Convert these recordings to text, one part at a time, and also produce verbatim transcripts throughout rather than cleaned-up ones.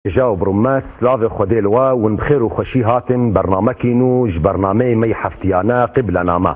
Hêja û bi rûmet, silavê Xwedê li we, hûn bi xêr û xweşî hatin bernamekî nû ji bernameyê me yê heftiyane Qiblename.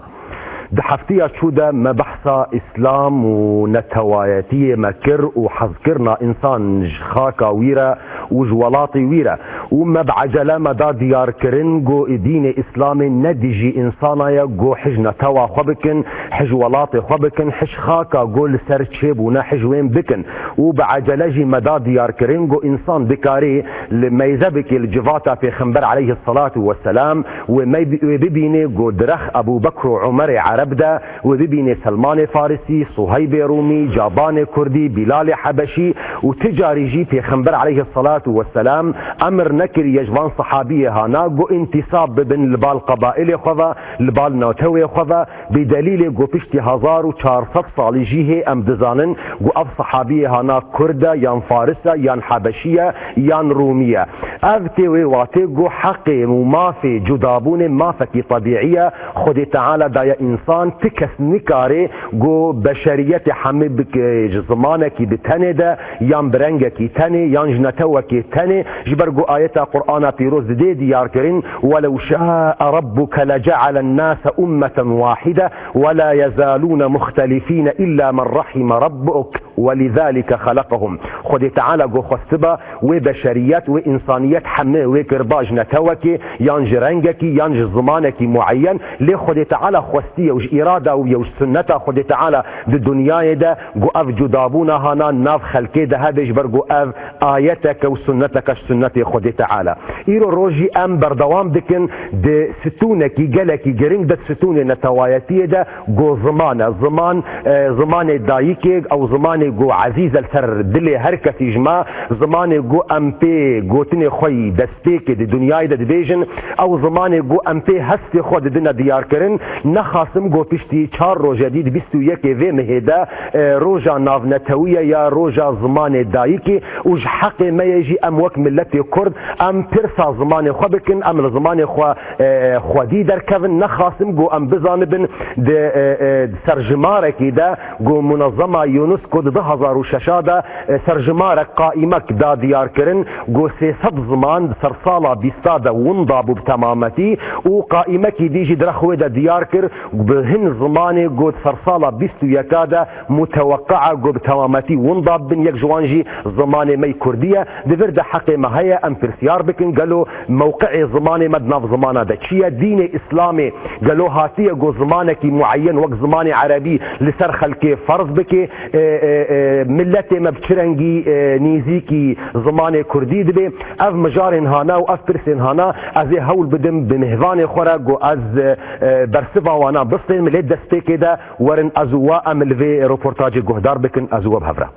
Di heftiya çû de me behsa Îslam û netewayetiyê me kir û hezkirina însan ji xaka wî re û ji welatê wî re. Û me bi ecele me da diyarkirin ku dînê Îslamê ne dijî însana ye ku hij netewa xwe bikin, hij welatê xwe bikin, hij xaka ku li ser çêbûne hij wên bikin. Û bi ecele jî me da diyarkirin ku însan dikarî li meyze bikê li civata Pêxember aleyhisselatu vesselam, wê me-, wê bibînê ku di rex Ebû Bekr û Umerê Ereb de, wê bibînê Selmanê Farisî, Suheybê Rûmî, Cabanê Kurdî, Bîlalê Hebeşî û ti carî jî Pêxember aleyhisselatu vesselam emir nekiriye ji van sehabiyê hana ku întîsab bibin li bal qebailê xwe ve, li bal netewê xwe ve, bi delîlê ku piştî hezar û çar sed salî jî hê em dizanin ku ev sehabiyê hana Kurd e, yan Faris e, yan Hebeşî ye, yan Rûmî ye. Ev tê wê watê ku heqê û mafê cudabûnê mafekî tebîî ye. Xwedê Teala daye însan, ti kes nikare ku beşeriyetê hemî bike ji zimanekî bi tenê de, yan bi rengekî tenê, yan ji netewekê tenê, ji ber ku ayeta Qur'ana Pîroz didê diyar kirin, "Welew şa'e rabbuke lece'elen nase ummeten wahide, wela yezalûne muhtelifîne illa men rahime rabbuk, welizalike xelekehum." Xwedê Teala ku xwestiba wê beşeriyet, wê însaniyet hemî wê kiriba ji netewekê, yan ji rengekî, yan ji zimanekî mueyen, lê Xwedê Teala xwestiye û ji îrada wî ye û ji sunneta Xwedê Teala di dinyayê de ku ev cudabûna hana nav xelkê de hebe, ji ber ku ev ayeteke û sunneteke ji sunnetê Xwedê Teala. Îro rojî em berdewam dikin di stûnekî gelekî giring de, stûnê netewayetiyê de ku ziman e. Ziman, e, zimanê dayikê, ew zimanê ku ezîz e li ser dilê her kesî ji me, zimanê ku em pê gotinê xwe yî destpêkê di dinyayê de dibêjin, ew zimanê ku em pê hestê xwe didine diyarkirin, nexasim ku piştî çar rojê dî di bîst û yekê vê mehê de, e, roja navnetewî ye ya roja zimanê dayikê û ji heqê me ye jî em wek miletê Kurd em pirsa zimanê xwe bikin, em li zimanê xwe, e, xwedî derkevin. Nexasim ku em bizanibin di, e, e, serjimarekî de ku Munezema UNESCO di du hezar û şeş de, e, serjimarek, qaimek da diyarkirin ku sê sed ziman di sersala bîsta de winda bû bi temametî û qaimekî dî jî di rex wê de diyar kir ku bi hin zimanê ku di sersala bîst û yeka de muteweqia ku bi temametî winda bibin, yek ji wan jî zimanê me yî kurdî ye. Di vir de heqê me heye em pirsyar bikin, gelo mewqeê zimanê me di nav zimana de çi ye? Dînê Îslamê gelo hatiye ku zimanekî mueyen wek zimanê erebî li ser xelkê ferz bike? E, e, e, miletê me bi çi rengî, e, nêzîkî zimanê kurdî dibe? Ev mijarên hana û ev pirsên hana ez ê hewl bidim bi mêvanê xwe re ku ez, e, e, bersiva wana bistêm, lê destpêkê de werin ez û we em li vê roportajê guhdar bikin, ez û we bi hev re.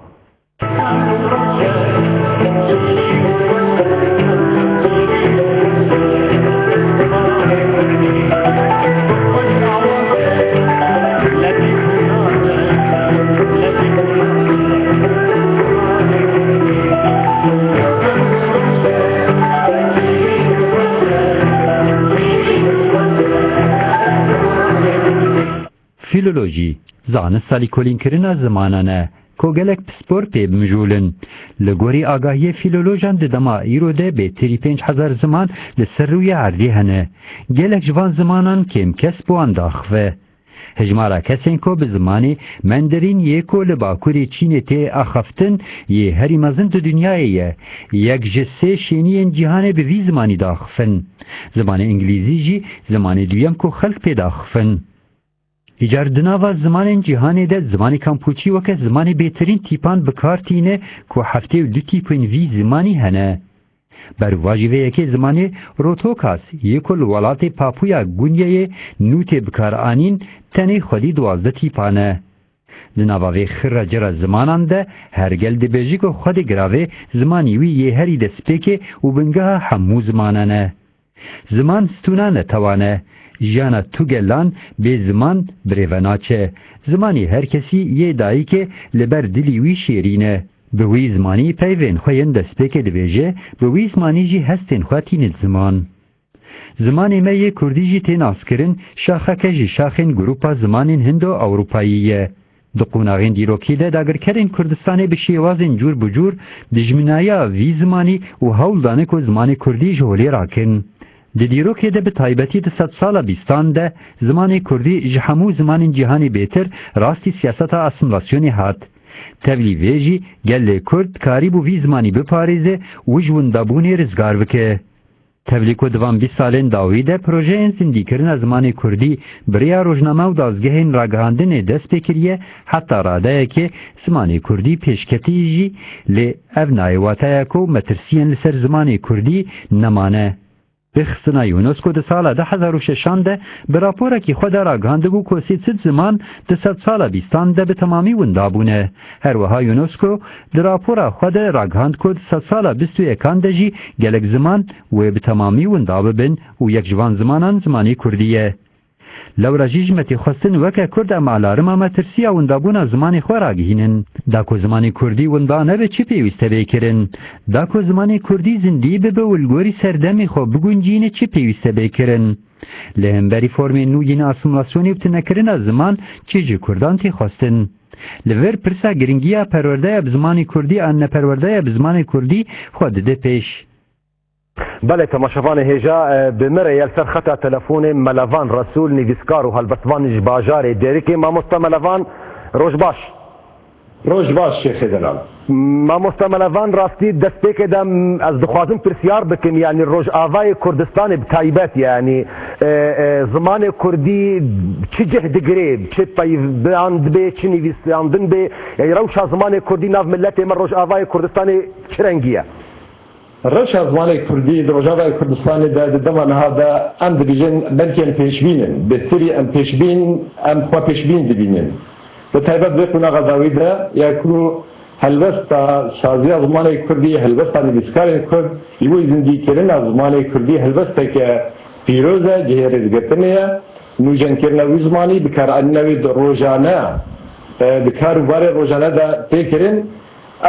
Fîlolojî, zanista lîkolînkirina zimanan e, ku gelek pispor pê bimijûlin. Li gorî agahiyê fîlolojan di dema îro de bêtirî pênc hezar ziman li ser rûyê erdê hene. Gelek ji van zimanan kêm kes bi wan diaxive. Hejmara kesên ku bi zimanê Mandarîn yê ku li bakurê Çînê tê axaftin yê herî mezin di dinyayê ye. Yek ji sê şêniyên cîhanê bi vî zimanî diaxifin. Zimanê îngilîzî jî zimanê duyem ku xelk pê diaxifin. Îcar di nava zimanên cîhanê de zimanê Kampuçî weke zimanê bêtirîn tîpan bi kar tîne ku heftê û du tîpên vî zimanî hene. Berûvajî vê yekê zimanê Rotokas yê ku li welatê Papûya Gunyeyê nû tê bi kar anîn, tenê xwedî duwazdeh tîpan e. Di nava vê xirra cira zimanan de her gel dibêje ku xwedê giravê zimanî wî yê herî destpêkê û bingeha hemû zimanan e. Ziman stûna netewan e. Jiyana tu gelan bê ziman birêve naçe. Zimanê her kesî yê dayikê li ber dilî wî şêrîn e. Bi wî zimanî peyvên xwe yên destpêkê dibêje, bi wî zimanî jî hestên xwe tîne ziman. Zimanê me yê kurdî jî tê naskirin, şaxeke ji şaxên Grûpa Zimanên Hindo-Ewropayî ye. Di qonaxên dîrokî de dagirkerên Kurdistanê bi şêwazên cûr bi cûr dijminaya vî zimanî û hewl dane ku zimanê kurdî ji holê rakin. Di dîrokê de bi taybetî di sedsala bîstan de zimanê kurdî ji hemû zimanên cîhanê bêtir rastî siyaseta asimilasyonê hat. Tevlî vê jî gelê kurd karîbû vî zimanî biparêze û ji windabûnê rizgar bike. Tevlî ku di van bîst salên dawî de projeyên zindîkirina zimanê kurdî bi rêya rojname û dazgehên ragihandinê dest pê kiriye, heta radeyekê zimanê kurdî pêşketî jî, lê ev nayê wateya ku metirsiyên li ser zimanê kurdî nemane. Pêxistina UNESCO di sala du hezar û şeşan de bi raporekî xwe de ragihandibû ku sê sed ziman di sedsala bîstan de bi temamî winda bûne. Her wiha UNESCO di rapora xwe de ragihand ku di sedsala bîst û yekan de jî gelek ziman wê bi temamî winda bibin û yek ji van zimanan zimanê kurdî ye. Lewra jî ji me tê xwestin weke kurd em alarma metirsiya windabûna zimanê xwe ragihînin. Da ku zimanê kurdî winda nebe çi pêwîst e bê kirin? Da ku zimanê kurdî zindî bibe û li gorî serdemê xwe biguncîne çi pêwîst e bê kirin? Li hemberî formên nû yên asimilasyonê û tunekirina ziman çi ji kurdan tê xwestin? Li vir pirsa giringiya perwerdeya bi zimanê kurdî an neperwerdeya bi zimanê kurdî xwe dide pêş. Belê, temaşevanê hêja, e, bi me re ye li ser xeta telefonê Melevan Resûl, nivîskar û helbestvan ji bajarê Dêrikê. Mamoste Melevan, roj baş. Roj baş Şêxê Delal. Mamoste Melevan, rastî destpêkê de, m, ez dixwazim pirsyar bikim, yanî Rojavayê Kurdistanê bi taybet, yanî, e, e, zimanê kurdî çi cih digirê, çi peyvan dibê, çi nivîsandin bê, yanî rewşa zimanê kurdî nav miletê me Rojavayê Kurdistanê çi rengî ye? Rewşa zimanê kurdî di Rojavayê Kurdistanê de di dema niha de em dibêjin belkî em pêşbîn in. Bêhtirî em pêşbîn, em xwe pêşbîn dibînin. Bi taybet vê qonaxa dawî de ya ku helwesta saziya zimanê kurdî, helwesta nivîskarên kurd, ji bo zindîkirina zimanê kurdî helwesteke pîroz e, cihê rêzgirtinê ye. Nûjenkirina wî zimanî, bikaranîna wî di rojane, e, di kar û barê rojane de tê kirin.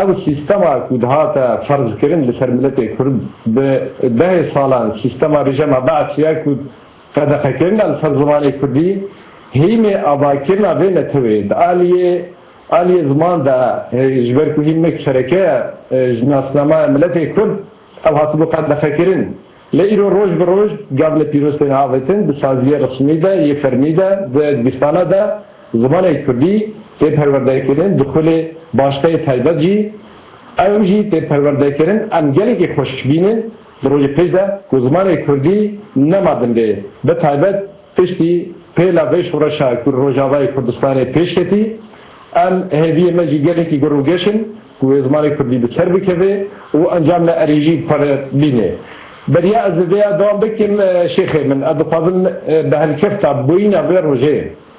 Ew sîstema ku dihate ferzkirin li ser miletê kurd bi dehê salan, sîstema rejîma Be'sî ye ku qedexekirina li ser zimanê kurdî, hîmê avakirina vê netewê di aliyê, aliyê ziman de, e, ji ber ku hîmek sereke ye, e, ji nasnameya miletê kurd, ew hatibû qedexekirin. Lê îro roj bi roj gavne pîroz tên avêtin, di saziyê resmî de, yê fermî de, di dibistana de zimanê kurdî tê perwerdekirin, di xulê başqeyê taybet jî ew jî tê perwerdekirin. Em gelekî xweşbîn in di rojê pêş de ku zimanê kurdî nema dindê. Bi taybet piştî pêla vê şoreşa ku Rojavayê Kurdistanê pêş ketî, em hêviyê me jî gelekî gur û geş in ku wê zimanê kurdî bi ser bikeve û encamê erê jî bi xwe re bîne. Beriya ez li vê ya dewam bikim, e, şêxê min, ez dixwazim, e, bi helkefta bûyîna vê rojê,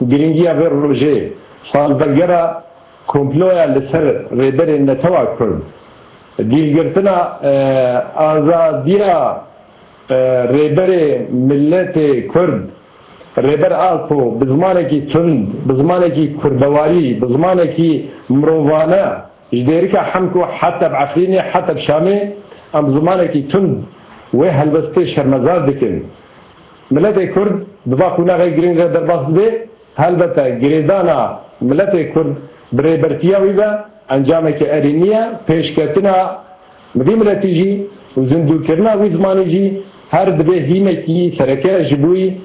girîngiya vê rojê, salvegera komploya li ser rêberên netewa kurd, dîlgirtina, e, azadiya, e, rêberê miletê kurd, Rêber Apo, bi zimanekî tund, bi zimanekî kurdewarî, bi zimanekî mirovane, ji Dêrika Hemko heta bi Efrînê, heta bi Şamê, em bi zimanekî tund wê helwestê şermezar dikin. Miletê Kurd di va qonaxê girîng re derbas dibe, helbete girêdana miletê Kurd bi rêbertiya wî ve encameke erê niye, pêşketina Bi vî miletî jî û zindûkirina wî zimanî jî her dibe hînekî sereke ji bo wî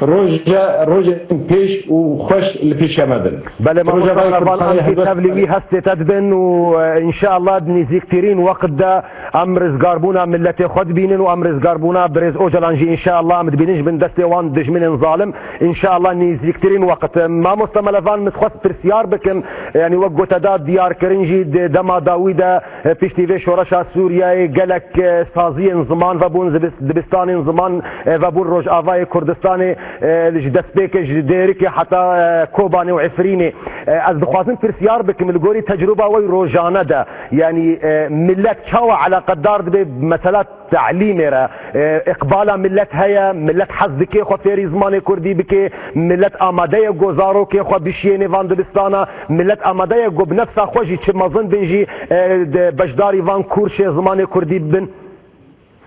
roje, rojên pêş û xweş li pêşiya me bin. Belê, mamoste Melevan, em jî tevlî wî hestê te dibin û, e, înşeallah di nêzîktirîn wext de em rizgarbûna miletê xwe dibînin û em rizgarbûna birêz Ocalan jî înşeallah em dibînin ji bin destê wan dijminên zalim. Înşeallah nêzîktirîn wext. Mamoste Melevan, min dixwest pirsyar bikim, yanî wek gote da diyarkirin jî di dema dawî de, e, piştî vê şoreşa Sûriyeyê gelek, e, saziyên ziman vebûn, zibis-, dibistanên ziman, e, vebûn Rojavayê Kurdistanê, e, ji destpêkê ji Dêrikê heta, e, Kobanê û Efrînê. E, ez dixwazim pirsyar bikim, li gorî tecrûba we rojane de, yanî, e, milet çawa eleqedar dibe mesela Te'lîmê re, e, iqbala milet heye, milet hez dike xwe fêrî zimanê kurdî bike, milet amade ye ku zarokê xwe bişiyêne van dibistana, milet amade ye ku bi nefsa xwe jî çi mezin bin jî, e, de beşdarî van kûrşê zimanê kurdî bibin.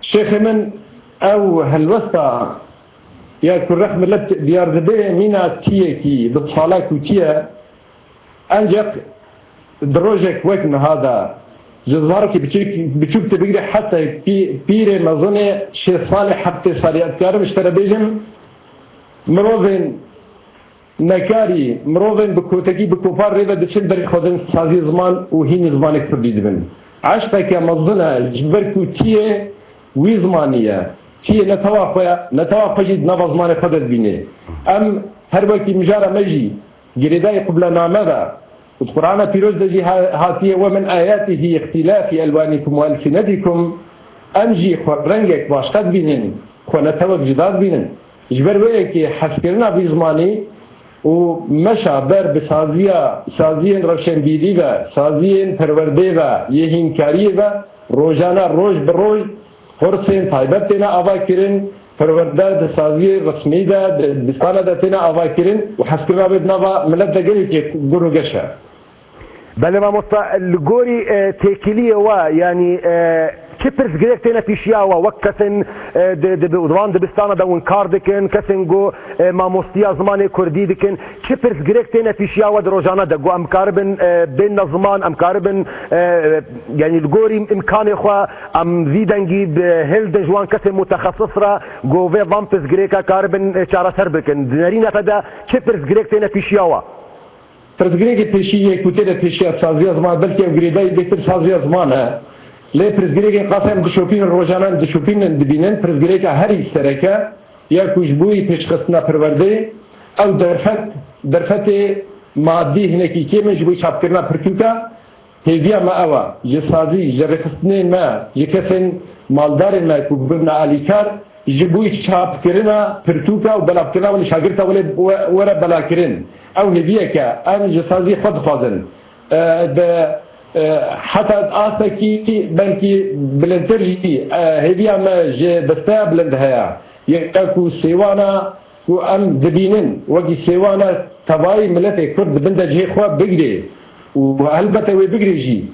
Şêxê min, ew helwesta ya ku rex milet diyar dibe, mîna tiyekî bi sala kûtiye, Ancak di rojek wek niha de ji zarokê biçûk, biçûk te bigire heta pî-, pîrê mezinê şêst salê, heftê salê, ez dikarim ji te re bêjim, mirovên nekarî, mirovên bi kotekî, bi kopar rê ve diçin derê xwe din saziyê ziman û hînî zimanê kurdî dibin. Eşqeke mezin e, ji ber ku tiyê wî zimanî ye. Tiyê ne tewa xwe ye, ne tewa xwe jî di nava zimanê xwe de dibînê. Em her wekî mijara me jî girêdayî qiblename de û di Qur'ana Pîroz de jî ha-, hatiye, "Ve min ayatihi ihtilafî elwanikum ve elsinetikum." Em jî xwe rengek başqa dibînin, xwe netewek cuda dibînin. Ji ber wê yekê hezkirina vî zimanî û meşa ber bi saziya, saziyên rewşenbîrî ve, saziyên perwerdê ve, yê hînkariyê ve, rojane, roj bi roj, Kursên taybet têne avakirin, perwerde di saziyê resmî de, di dibistana de têne avakirin û hezkirina wê di nava milet de gelekî gur û geş e. Belê mamosta, li gorî, e, têkiliyê we, yanî, e, çi pirsgirêk têne pêşiya we, wek kesên, e, di, di, di wan dibistana de hûn kar dikin, kesên ku, e, mamostiya zimanê kurdî dikin, çi pirsgirêk têne pêşiya we di rojane de, ku em karibin, e, bênne ziman, em karibin, e, yanî li gorî îmkanê xwe, em vî dengî bi hildin ji wan kesên mutexesis re ku vê van pirsgirêka karibin çareser bikin. Di nerîna te de çi pirsgirêk têne pêşiya we? Pirsgirêkê pêşî yê ku têne pêşiya saziya ziman, belkî ev girêdayî bêhtir saziya ziman e. Lê pirsgirêkên qasê em dişopînin, rojane em dişopînin, dibînin. Pirsgirêka herî sereke ya ku ji bo wî pêşxistina perwerdeyê, ew derfet, derfetê madî hinekî kêm e ji bo çapkirina pirtûka. Hêviya me ew e, ji sazî, ji rêxistinên me, ji kesên maldarên me ku bibine alîkar, ji bo çapkirina pirtûka û belavkirina wan, şagirta welê we-, were belakirin. Ew hêviyek e, em ji sazî xwe dixwazin. E, bi, e, heta astekî belkî bilindtir jî, e, hêviya me ji desteya bilind heye. Yek ku sêwana ku em dibînin, wekî sêwana tevayî miletê Kurd di bin de cihê xwe bigirê û helbete wê bigirê jî,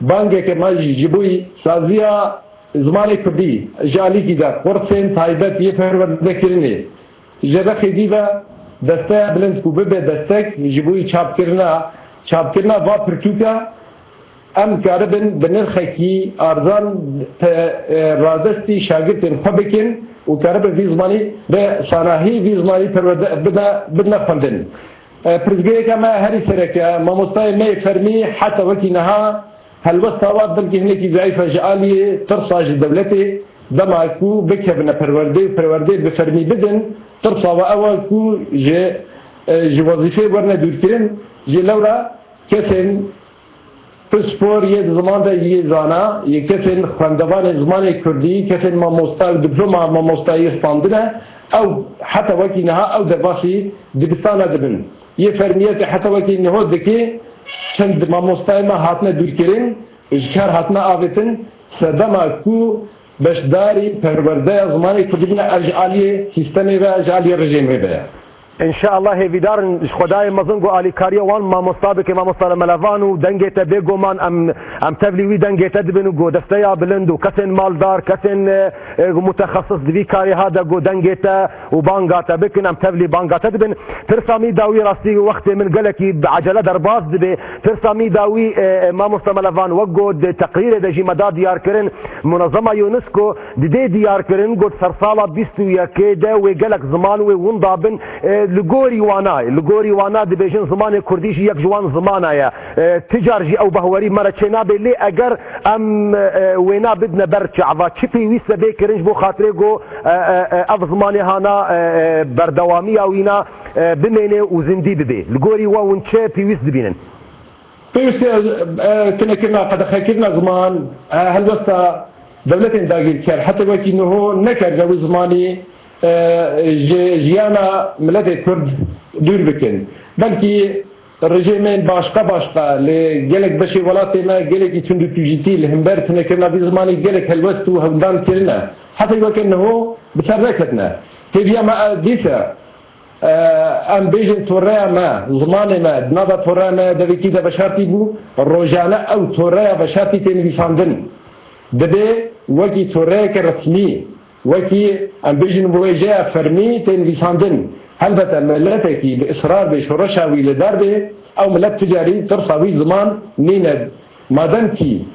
bangeke me jî ji bo saziya zimanê Kurdî ji alîkî de kursên taybet yê perwerdekirinê ji rexê dî ve desteya bilind ku bibe destek ji bo çapkirina, çapkirina va pirtûka, em karibin bi nirxekî arzan pe-, e, radestî şagirtên xwe bikin û karibin vî zimanî bi sanahî vî zimanî perwerde bide, bidine xwendin. E, pirsgirêka me herî sereke, mamostayê me yê fermî heta wekî niha helwesta wa belkî hinekî zeîf e ji aliyê tirsa ji dewletê, dema ku bikevine perwerdê û perwerdê bi fermî bidin, tirsa we ew e ku ji, e, ji wezîfê werine dûrkirin, ji lewra kesên pispor yê di ziman de yê zana, yê kesên xwendevanê zimanê kurdî, kesên mamosta û diploma mamostayî standine, ew heta wekî niha ew derbasî dibistana dibin. Yê fermiyetê heta wekî niho dikê çend mamostayê me hatine dûrkirin, ji kar hatine avêtin, sedema ku beşdarî perwerdeya zimanê kurdî bûne, ev ji aliyê sîstemê ve, ji aliyê rejîmê ve ye. Înşeallah hêvîdar in ji Xwedayê mezin ku alîkariya wan mamosta bike, mamosta Melevan, û dengê te bêguman em, em tevlî wî dengê te dibin û ku desteya bilind û kesên maldar, kesên, e, e, mutexesis di vî karê ha de ku dengê te û banga te bikin, em tevlî banga te dibin. Pirsa mî dawî rastî wextê min gelekî bi ecele derbas dibe. Pirsa mî dawî, e, e, mamosta Melevan, wek ku di teqrîrê de jî me da diyar kirin, Munezema UNESCO didê diyar kirin, got sersala bîst û yekê de wê gelek ziman wê winda bin, e, li gorî wana, li gorî wana dibêjin zimanê kurdî jî yek ji wan zimana ye. E, ti car jî ew behwerî me re çênabe, lê eger em, e, wêna bidine ber çava, çi pêwîst e bê kirin ji bo xatirê ku, e, e, e, ev zimanê hana, e, e, berdewamiya wîna, e, bimêne û zindî bibe? Li gorî we hûn çi pêwîst dibînin? Pêwîstî, e, tunekirina, qedexekirina ziman, e, helwesta dewletên dagîrker heta wekî niho nekerine wî zimanî, e, ji jiyana miletê Kurd dûr bikin. Belkî rejîmên başqa başqa li gelek beşê welatê me gelekî tundûtûjîtî li hember tunekirina vî zimanî gelek helwest û hewldan kirine. Heta weke niho bi ser neketine. Hêviya me, e, dîse, e, em bêjin toreya me, zimanê me, di nava toreya me devekî de veşartî bû, rojane ew toreya veşartî tê nivîsandin. Dibê wekî toreyeke resmî, wekî, em bêjin, wêjeya fermî tê nivîsandin. Helbete miletekî bi israr bê, şoreşa wî li dar bê, Ew milet tu carî tirsa wî ziman nîne. Madem kî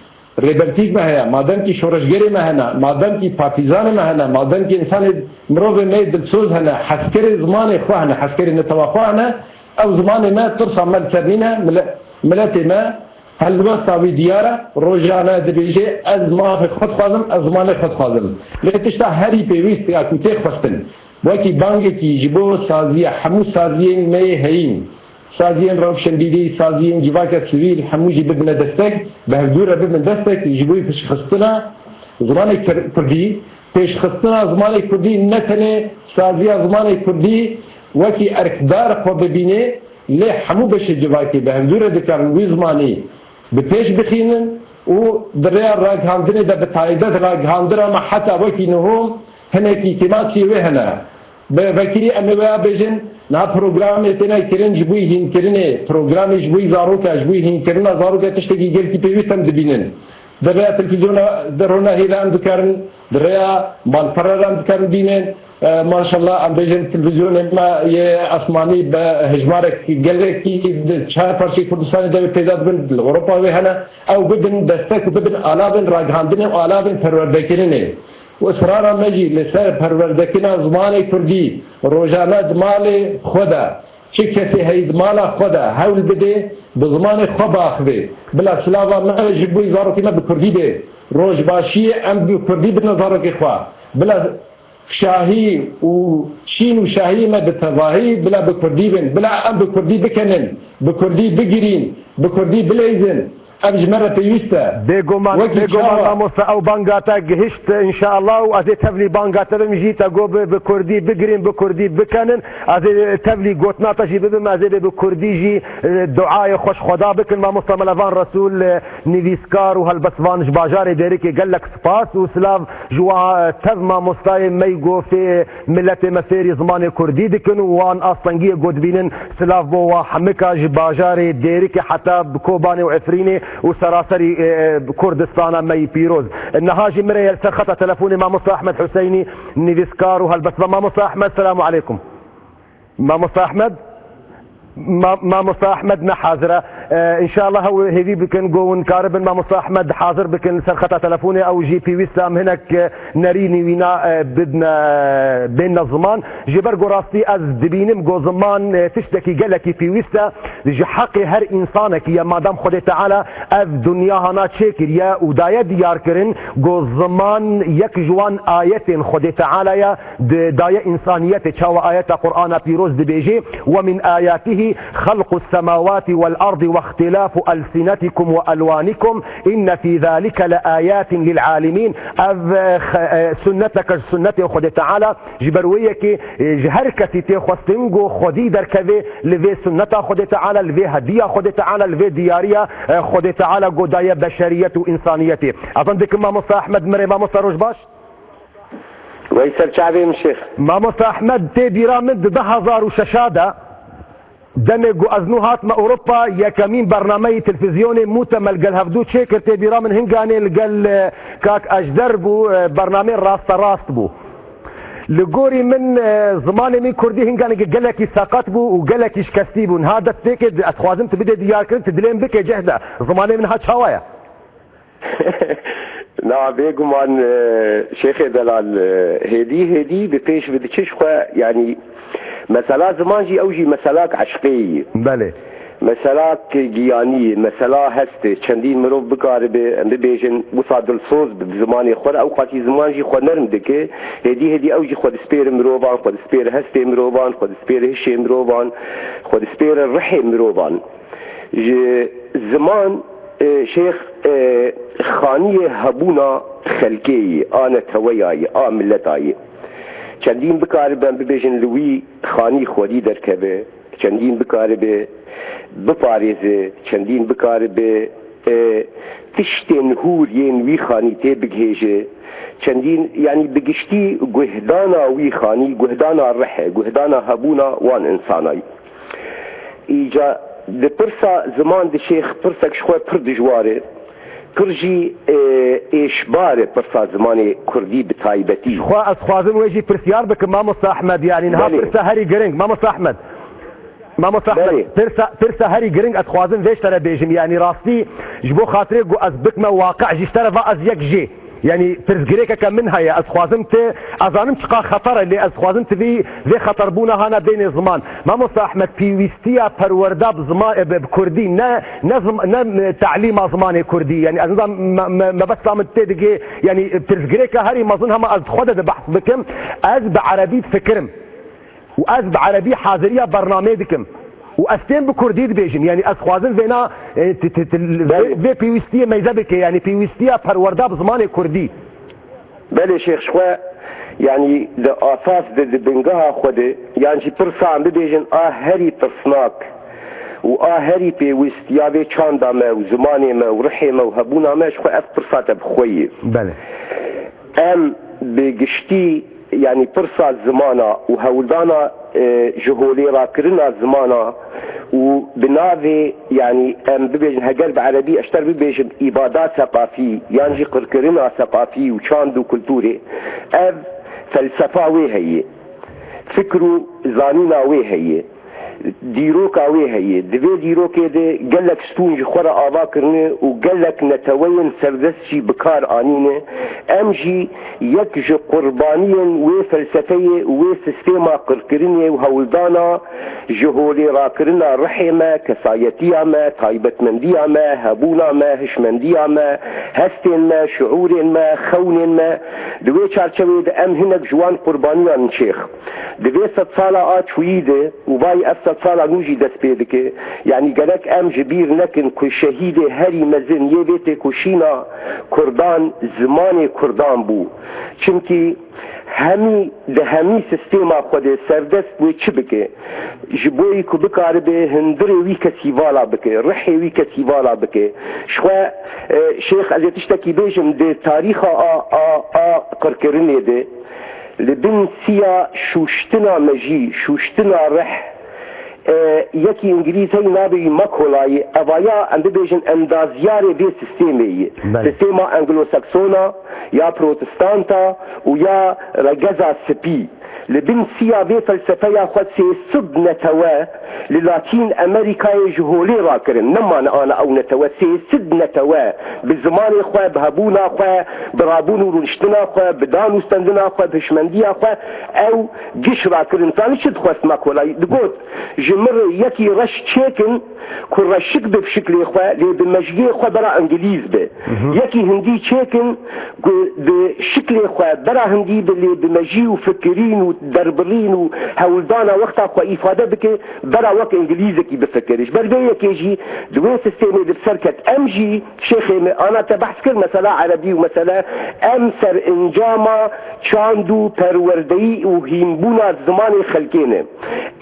rêbertîk me heye, madem kî şoreşgerê me hene, madem kî partîzanê me hene, madem kî însanê mirovê me yê dilsoz hene, heskerê zimanê xwe hene, heskerê netewa xwe hene, ew zimanê me tirsa me li ser nîne, mile-, miletê me helwesta wî diyar e, rojane dibêje, ez mafê xwe dixwazim, ez zimanê xwe dixwazim. Lê tişta herî pêwîst ya ku tê xwestin, wekî bangekî ji bo saziya hemû saziyên me yê heyîn, saziyên rewşenbîrî, saziyên civaka sivîl, hemû jî bibine destek, bi hevdû re bibin destek ji bo pêşxistina zimanê kir-, kurdî. Pêşxistina zimanê kurdî ne tenê saziya zimanê kurdî wekî erkdar xwe bibîne, lê hemû beşê civakê bi hevdû re dikarin wî zimanî bi pêş bixînin û di rêya ragihandinê de, bi taybet ragihandina me heta wekî niho hinekî kêmasiyê wê hene. Bi vekirî em ê weya bêjin, niha programê têne kirin ji bo hînkirinê, programê ji bo zaroka, ji bo hînkirina zaroka tiştekî gelkî pêwîst em dibînin. Di rêya televîzyona, di rona hêla em dikarin, di rêya malperera em dikarin bînin. E, maşallah, em bêjin televîzyonê me yê asmanî bi hejmarek gelekî di çar parçeyê Kurdistanê de wê peyda dibin, li Ewropa wê hene. Ew bibin destek û bibin alavên ragihandinê û alavên perwerdekirinê. Û israra me jî li ser perwerdekirina zimanê kurdî rojane di malê xwe de, çi kesê heyî di mala xwe de hewl bidê, bi zimanê xwe biaxivê. Bila silava me ji bo zarokê me bi kurdî bê. Rojbaşiyê em bi kurdî bidine zarokê xwe. Bila şahî û çîn û şahiyê me bi tevahî bila bi kurdî bin. Bila em bi kurdî bikenin, bi kurdî bigirîn, bi kurdî bileyzin. Ev ji me re pêwîst e. Bêguman, Wekî bêguman çawa? Mamoste, ew banga te gihişt, înşeallah, û ez ê tevlî banga te bim jî, te got bi, bi kurdî bigirîn, bi kurdî bikenin. Ez ê tevlî gotina te jî bibim, ez ê bê bi kurdî jî, e, duayê xweş Xweda bikin. Mamoste Melevan Resûl, e, nivîskar û helbestvan ji bajarê Dêrikê, gelek spas û silav ji wa, e, tev mamostayê me yî ku fê miletê me fêrî zimanê kurdî dikin û wan astengiyê ku dibînin. Silav bo wa hemika ji bajarê Dêrikê heta bi Kobanê û Efrînê û seraserî, e, e, Kurdistana me yî pîroz. Niha jî min re ye li ser xeta telefonê Mamosta Ehmed Huseynî, nivîskar û helbestvan. Mamosta Ehmed, selamu aleykum. Mamosta Ehmed? Ma-, Mamosta Ehmed ne hazir e. E, înşallah ew hêvî bikin, ku hûn karibin Mamosta Ehmed hazir bikin li ser xeta telefonê, ew jî pêwîst e em hinek, e, nerînî wîna, e, bidne, bênne ziman. Ji ber ku rastî ez dibînim ku ziman, e, tiştekî gelekî pêwîst e. Ji heqê her însanekî ye, madem Xwedê Teala ev dinya hana çêkiriye û daye diyarkirin ku ziman yek ji wan ayetên Xwedê Teala ye, di daye însaniyetê. Çawa ayeta Qur'ana pîroz dibêje, "Ve min ayatihi halqus semawati vel ardi ve ihtilafu elsinetikum ve elwanikum, inne fî zalike le ayatin lil alimin." Ev, e, xe-, e, sunneteke ji sunnetê Xwedê Teala, ji ber wê yekê, e, ji her kesî tê xwestin ku xwedî derkeve li vê sunneta Xwedê Teala, li vê hediya Xwedê Teala, li vê diyariya, e, Xwedê Teala ku daye beşeriyet û însaniyetê. Evan dikim Mamosta Ehmed, mirê Mamosta, roj baş. Wey ser çavê min şêx. Mamosta Ehmed, tê bîra min di du hazar û şeş de, demê ku ez nû hatime Ewropa, yekemîn bernameyî televîzyonê Mûtemel gel hevdû çêkir, tê bîra min hinganê li gel, e, kak Ejder bû, e, bernameyê rasterast bû. Li gorî min, e, zimanê min kurdî hinganekî gelekî seqet bû û gelekî şikestî bû. Niha dest pê kir, ez dixwazim tu bidê diyarkirin, tu dilê min bike cih de. Zimanê min niha çawa ye? Na, bêguman, e, Şêxê Delal, e, hêdî, hêdî bi pêş ve diçe ji xwe, yanî, mesela ziman jî, ew jî meselak eşqê ye. Belê. Meselak giyanî ye, mesela hest e. Çendîn mirov bikaribe, em bibêjin, wisa dilsoz bi zimanê xwe re, ew qasî ziman jî xwe nerm dike. Hêdî, hêdî ew jî xwe dispêre mirovan, xwe dispêre hestê mirovan, xwe dispêre hişê mirovan, xwe dispêre rihê mirovan. Ji ziman, e, şêx, e, xaniyê hebûna xelkê yî, a neteweya yî, a mileta yî. Çendîn bikaribe em bibêjin li wî xanî xwedî derkeve, çendîn bikaribe biparêze, çendîn bikaribe, e, tiştên hûr yên wî xanî tê bigihêje, çendîn, yanî bi giştî guhdana wî xanî, guhdana rih e, guhdana hebûna wan însanayî. Îca di pirsa ziman de şêx pirsek ji xwe pir dijwar e. Pir jî, e, êşbar e pirsa zimanê kurdî bi taybetî. Xwe ez dixwazim wê jî pirsyar bikim, Mamosta Ehmed, yanî niha Belê. Pirsa herî giring, Mamosta Ehmed. Mamosta Ahmed, Belê. pirsa, pirsa herî giring ez dixwazim vê ji te re bêjim. Yanî rastî ji bo xatirê ku ez bikime waqe jî ji te re va ez yek jê. Yanî pirsgirêkeke min heye, ez dixwazim ti, ez zanim çiqa xeter e, lê ez dixwazim ti vî, vê xeterbûna hana bênê ziman. Mamosta Ahmed, pêwîstiya perwerda bi ziman, e, bi, bi kurdî, ne, ne zim-, ne, e, telîma zimanê kurdî. Yanî ez nizam me, me, mebesta min tê digê, yanî pirsgirêka herî mezin hema ez di xwe de di behs bikim, ez bi erebî difikirim. Û ez bi erebî haziriya bernameyê dikim. Û ez tên bi kurdî dibêjim. Yanî ez dixwazim vêna, e, ti, ti, ti, vê, Belê. vê pêwîstiyê meyze bike. Yanî pêwîstiya perwerda bi zimanê kurdî. Belê şêx, ji xwe, yanî di asas de, di bingeha xwe de, yan jî pirsa em bibêjin a herî tirsnak û a herî pêwîst ya vê çanda me û zimanê me û rihê me û hebûna me, ji xwe ev pirsa te bi xwe ye. Belê. Em bi giştî, yanî pirsa zimana û hewldana, e, ji holê rakirina zimana û bi navê, yanî em bibêjin, heger bi erebî eşter bibêjim îbada seqafî yan jî qirkirina seqafî û çand û kulturê, ev felsefa wê heye, fikr û zanîna wê heye. Dîroka wê heye. Di vê dîrokê de gelek stûn ji xwe re ava kirine û gelek neteweyên serdest jî bi kar anîne. Em jî yek ji qurbaniyên wê felsefeyê û wê sîstêma qirkirinê û hewldana ji holê rakirina rihê me, kesayetiya me, taybetmendiya me, hebûna me, hişmendiya me, hestên me, şiûrên me, xewnên me. Di wê çarçeveyê de em hinek ji wan qurbaniyan in şêx. Di vê sedsala a çûyî de û vayî ev sedsala nû jî dest pê dike, yanî gerek em ji bîr nekin ku şehîdê herî mezin yê vê têkoşîna kurdan zimanê kurdan bû. Çimkî hemî, di hemî sîstêma xwe de serdest bû çi bike? Ji bo ku bikaribe hundirê wî kesî vala bike, rihê wî kesî vala bike. Ji xwe, e, şêx, ez ê tiştekî bêjim, di tarîxa a, a, a qirkirinê de, li bin siya şûştina mejî, şûştina rih, e, yekî îngilîz heyî navê wî Makolayî, evaya em bibêjin endaziyarê vê sîstêmê yî. Belê. Sîstêma anglo-saksona, ya protestanta û ya regeza spî. Li bin siya vê felsefeya xwe sê sed netewe li Latîn Amerîkayê ji holê rakirin. Nemane ana ew netewe, sê sed netewe bi zimanê xwe, bi hebûna xwe, bi rabûn û rûniştina xwe, bi dan û stendina xwe, bi hişmendiya xwe ew giş rakirin. Zanî çi dixwest Makolayî? Digot, ji min re yekî reş çêkin ku reşik be bi şiklê xwe, lê bi mejiyê xwe bera îngilîz be. Yekî hindî çêkin ku bi şiklê xwe bera hindî be, lê bi mejî û fikirîn û derbirîn û hewldana wexta xwe îfade bike, bera wek îngilîzekî bifikire. Ji ber vê yekê jî di wê sîstemê de bi ser ket. Em jî, şêxê me, ana te behs kir, mesela erebî û mesele, em serencama çand û perwerdeyî û hînbûna zimanê xelkê ne.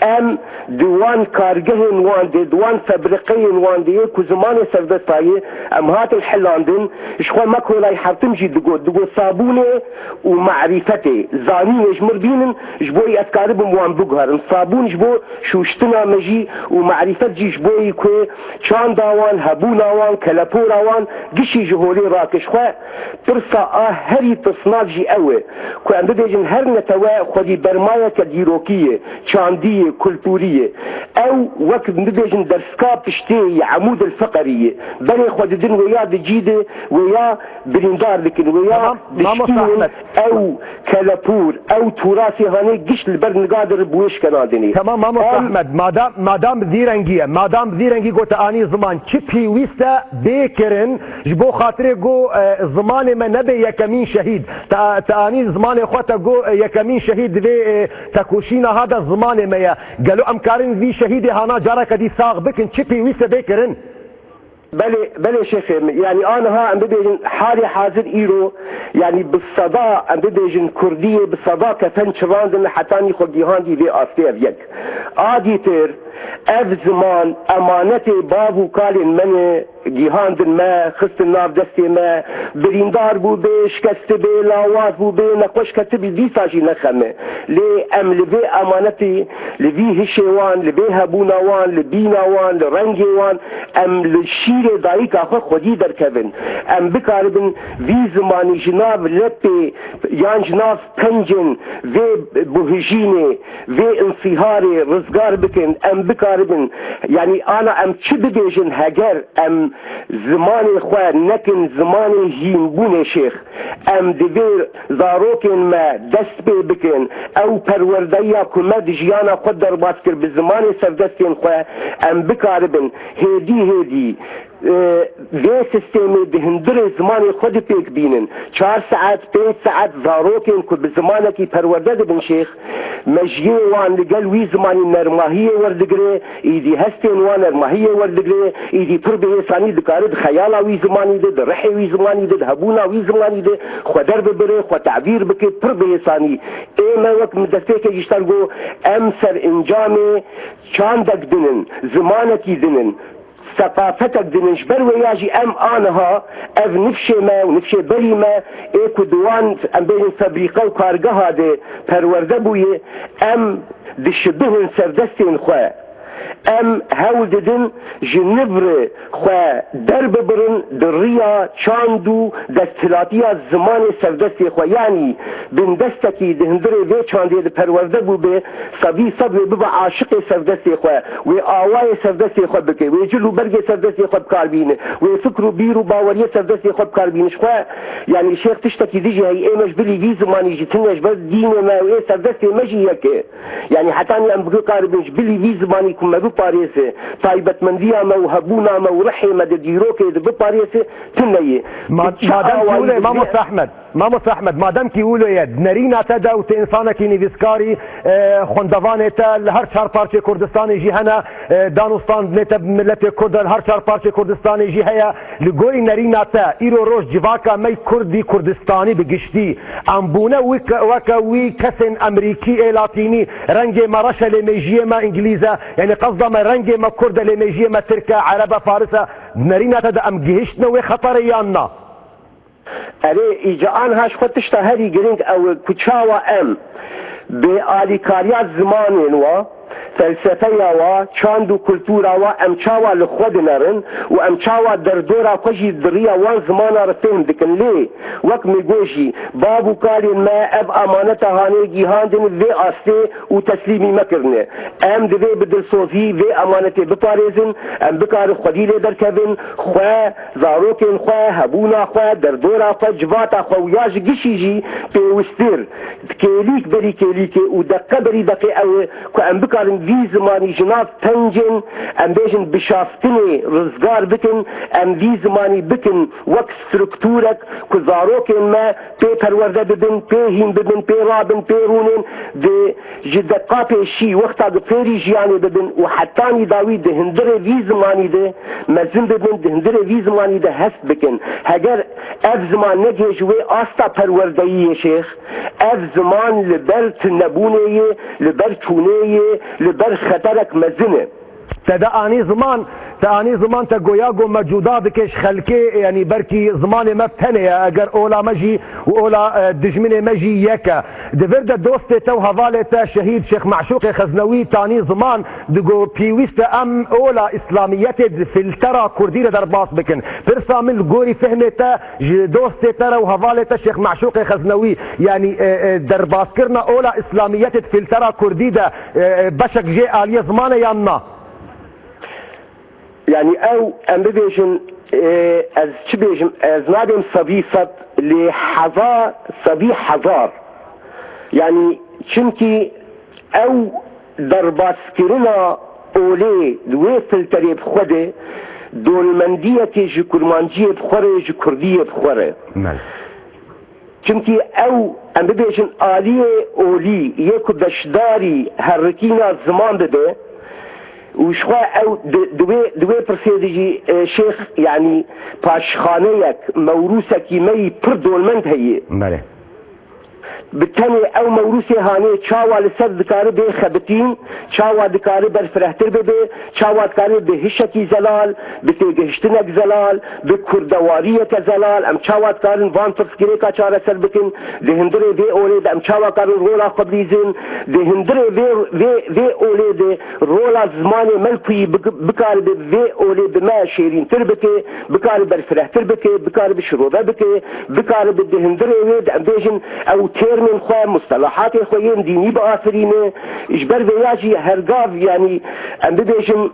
Em di wan kargehên wan de, di wan febriqeyên wan de yê ku zimanê serdesta ye, em hatin hilandin. Ji xwe Makolay Hertim jî digot, digot, sabûnê û marîfetê, zanînê ji mir bînin, ji bo yî ez karibim wan biguherim. Sabûn ji bo şûştina me jî û marîfet jî ji bo yî ku çanda wan, hebûna wan, kelepora wan gişî ji holê rake. Ji xwe pirsa a herî tirsnak jî ew e ku em bibêjin her netewe xwedî bermayeke dîrokî ye, çandî ye, kulturî ye. Ew wek bibêjin derska piştê ye, emûd el-fiqerî ye. Berê xwe didin wê ya di cî de, wê ya birîndar dikin, wê ya Tamam, Mamosta dişkînin. Ahmed. Ew kelepûr, ew tûrasê hanê giş li ber niga de bi wê şikena dinê. Tamam, Mamosta Em Ahmed, madam, madam bi vî rengî ye, madam bi vî rengî got te anî ziman, çi pêwîst e bê kirin ji bo xatirê ku, e, zimanê me nebe yekemîn şehîd. Te, te anî zimanê xwe, te got, e, yekemîn şehîd divê, e, tekoşîna ha de zimanê me ye. Gelo em karin vî şehîdê hana careke dî sax bikin? Çi pêwîst e bê kirin? Belê, belê şêxê min. Yanî aniha em bibêjin halê hazir îro, yanî bi seda em bibêjin kurdiyê bi seda kefen çirandin hetanî xwe gihandî vê astê ev yek. A dîtir ev ziman emanetê bav û kalên me ne, gihandin me, xistin nav destê me, birîndar bû bê, şikesti bê, lawaz bû bê, nexweş ketibî, dîsa jî ne xem e. Lê em li vê emanetê, li vî hişê wan, li vê hebûna wan, li bîna wan, li rengê wan, em li şîrê dayika xwe xwedî derkevin. Em bikaribin vî zimanî ji nav lepê yan ji nav pencên vê buhijînê, vê însîharê rizgar bikin. Em bikaribin. Yanî ana em çi bibêjin heger em zimanê xwe nekin zimanê hînbûnê şêx? Em divê zarokên me dest pê bikin. Ew perwerdeyiya ku me di jiyana xwe derbas kir bi zimanê serdestên xwe em bikaribin hêdî hêdî e, vê sistêmê di hundirê zimanê xwe dipêk bînin. Çar saet, pênc saet zarokên ku bi zimanekî perwerde dibin şêx, mejiyê wan li gel wî zimanî nermahiyê werdigire, îdî hestên wan nermahiyê werdigire, îdî pir bi hêsanî dikare di xeyala wî zimanî de, di rihê wî zimanî de, di hebûna wî zimanî de xwe derbibire, xwe tevîr bike, pir bi hêsanî. Ê me wek min destpêkê jî ji te re got, em serencamê çandek din in, zimanekî din in. Seqafetek din in. Ji ber wê ya jî em aniha ev nifşê me û nifşê berî me ê ku di wan, em bêjin, febrîqe û kargeha de perwerde bûye, em dişibihin serdestên xwe. Em hewl didin ji nivre xwe derbibirin di riya çand û desthilatiya zimanê serdestê xwe. Yanî bindestekî di hundirê vê çandê de perwerde bûbe, sedî sed wê bibe aşiqê serdestê xwe, wê awayê serdestê xwe bike, wê cil û bergê serdestê xwe bi kar bîne, wê fikr û bîr û baweriyê serdestê xwe bi kar bîne. Ji xwe, yanî şêx, tiştekî din jî heye, ê me ji bilî vî zimanî jî tune, ji ber dînê me û ê serdestê me jî yek e. Yanî hetanî em bikaribin ji bilî vî zimanî ku me biparêze, taybetmendiya me û hebûna me û rihê me di dîrokê de biparêze, tune ye. Ma-, Çi madem ki awayî wilo ye, bi vê Mamoste Ehmed, Mamoste Ehmed, madem ki wilo ye, di nerîna te de û tu însanekî nivîskarî, e, xwendevanê te li her çar parçê Kurdistanê jî hene, e, danûstandinê te bi miletê Kurd e li her çar parçê Kurdistanê jî heye. Li gorî nerîna te, îro roj civaka me yê Kurdî, Kurdistanî bi giştî, em bûne weke, weke wî kesên Emerîkî ê Latînî, rengê me reş e lê mêjiyê me Îngilîz e. Yanî qesda me rengê me Kurd e lê mêjiyê me Tirk e, Ereb e, Faris e. Di nerîna te de em gihiştine wê xeterê yan na? Erê, îca anha ji xwe tişta herî giring ew e ku çawa em bi alîkariya zimanên wa, felsefeya wa, çand û kultura wa em çawa li xwe dinerin û em çawa derdora xwe jî di riya wan zimana re fêhm dikin. Lê, wek min got jî, bav û kalên me ev amaneta hanê gihandin vê astê û teslîmî me kirine. Em divê bi dilsozî vê emanetê biparêzin, em bikarin xwedî lê derkevin, xwe, zarokên xwe, hebûna xwe, derdora xwe, civata xwe û ya ji gişî jî pêwisttir, kêlîk berî kêlîkê û deqe berî deqê ew e ku em bikarin vî zimanî ji nav pencên, em bêjin, bişaftinê rizgar bikin, em vî zimanî bikin wek strukturek ku zarokên me pê perwerde bibin, pê hîn bibin, pê rabin, pê rûnin, di ji deqa pêşî wexta ku fêrî jiyanê bibin û hetanî dawî di hundirê vî zimanî de mezin bibin, di hundirê vî zimanî de hest bikin. Heger ev ziman negihê ji wê asta perwerdeyiyê şêx, ev ziman li ber tunebûnê yê, li ber çûnê yê, li ber xeterek mezin e. Te de anî ziman, te anî ziman, te goya go me cuda dike ji xelkê, yanî belkî zimanê me tenê ye, eger ola me jî û ola, e, dijminê me jî yek e. Di vir de dostê te û hevalê te şehîd Şêx Meşûqê Xeznewî tanî ziman, digo pêwîst e em ola îslamiyetê di filtera kurdî de derbas bikin. Pirsa min li gorî fehmê te ji dostê te re û hevalê te Şêx Meşûqê Xeznewî, yanî, e, e, derbaskirina ola îslamiyetê di filtera kurdî de, e, e, beşek jê aliyê ziman e yan na? Yanî ew, em bibêjin, e, ez çi bêjim, ez nabêm sedî sed, lê hezar, sedî hezar. Yanî çimkî ew derbaskirina olê di wê filterê bi xwe de, dolmendiyekê ji kurmanciyê bi xwe re, ji kurdiyê bi xwe re. Belê. Çimkî ew, em bibêjin, aliyê olî yê ku beşdarî herikîna ziman bibe û ji xwe ew di, di wê, di wê pirsê de jî, e, şêx, yanî paşxaneyek, mewrûsekî me yî pir dolmend heye. Belê. Bi tenê ew mewrûsê hanê çawa li ser dikare bê xebitîn, çawa dikare berfirehtir bibe, çawa dikare bi hişekî zelal, bi têgihiştinek zelal, bi kurdewariyeke zelal, em çawa dikarin van pirsgirêka çareser bikin, di hundirê vê olê de em çawa karin rola xwe bilîzin, di hundirê vê, vê, vê olê de rola zimanê me li ku yî bik-, bikare bi vê olê bi me şêrîntir bike, bikare berfirehtir bike, bikare bi şirove bike, bikare bi di hundirê wê de em bêjin ew tê Xwe, mustelahatê xwe yên dînî biafirîne. Ji ber vê ya jî hergav, yanî em bibêjin,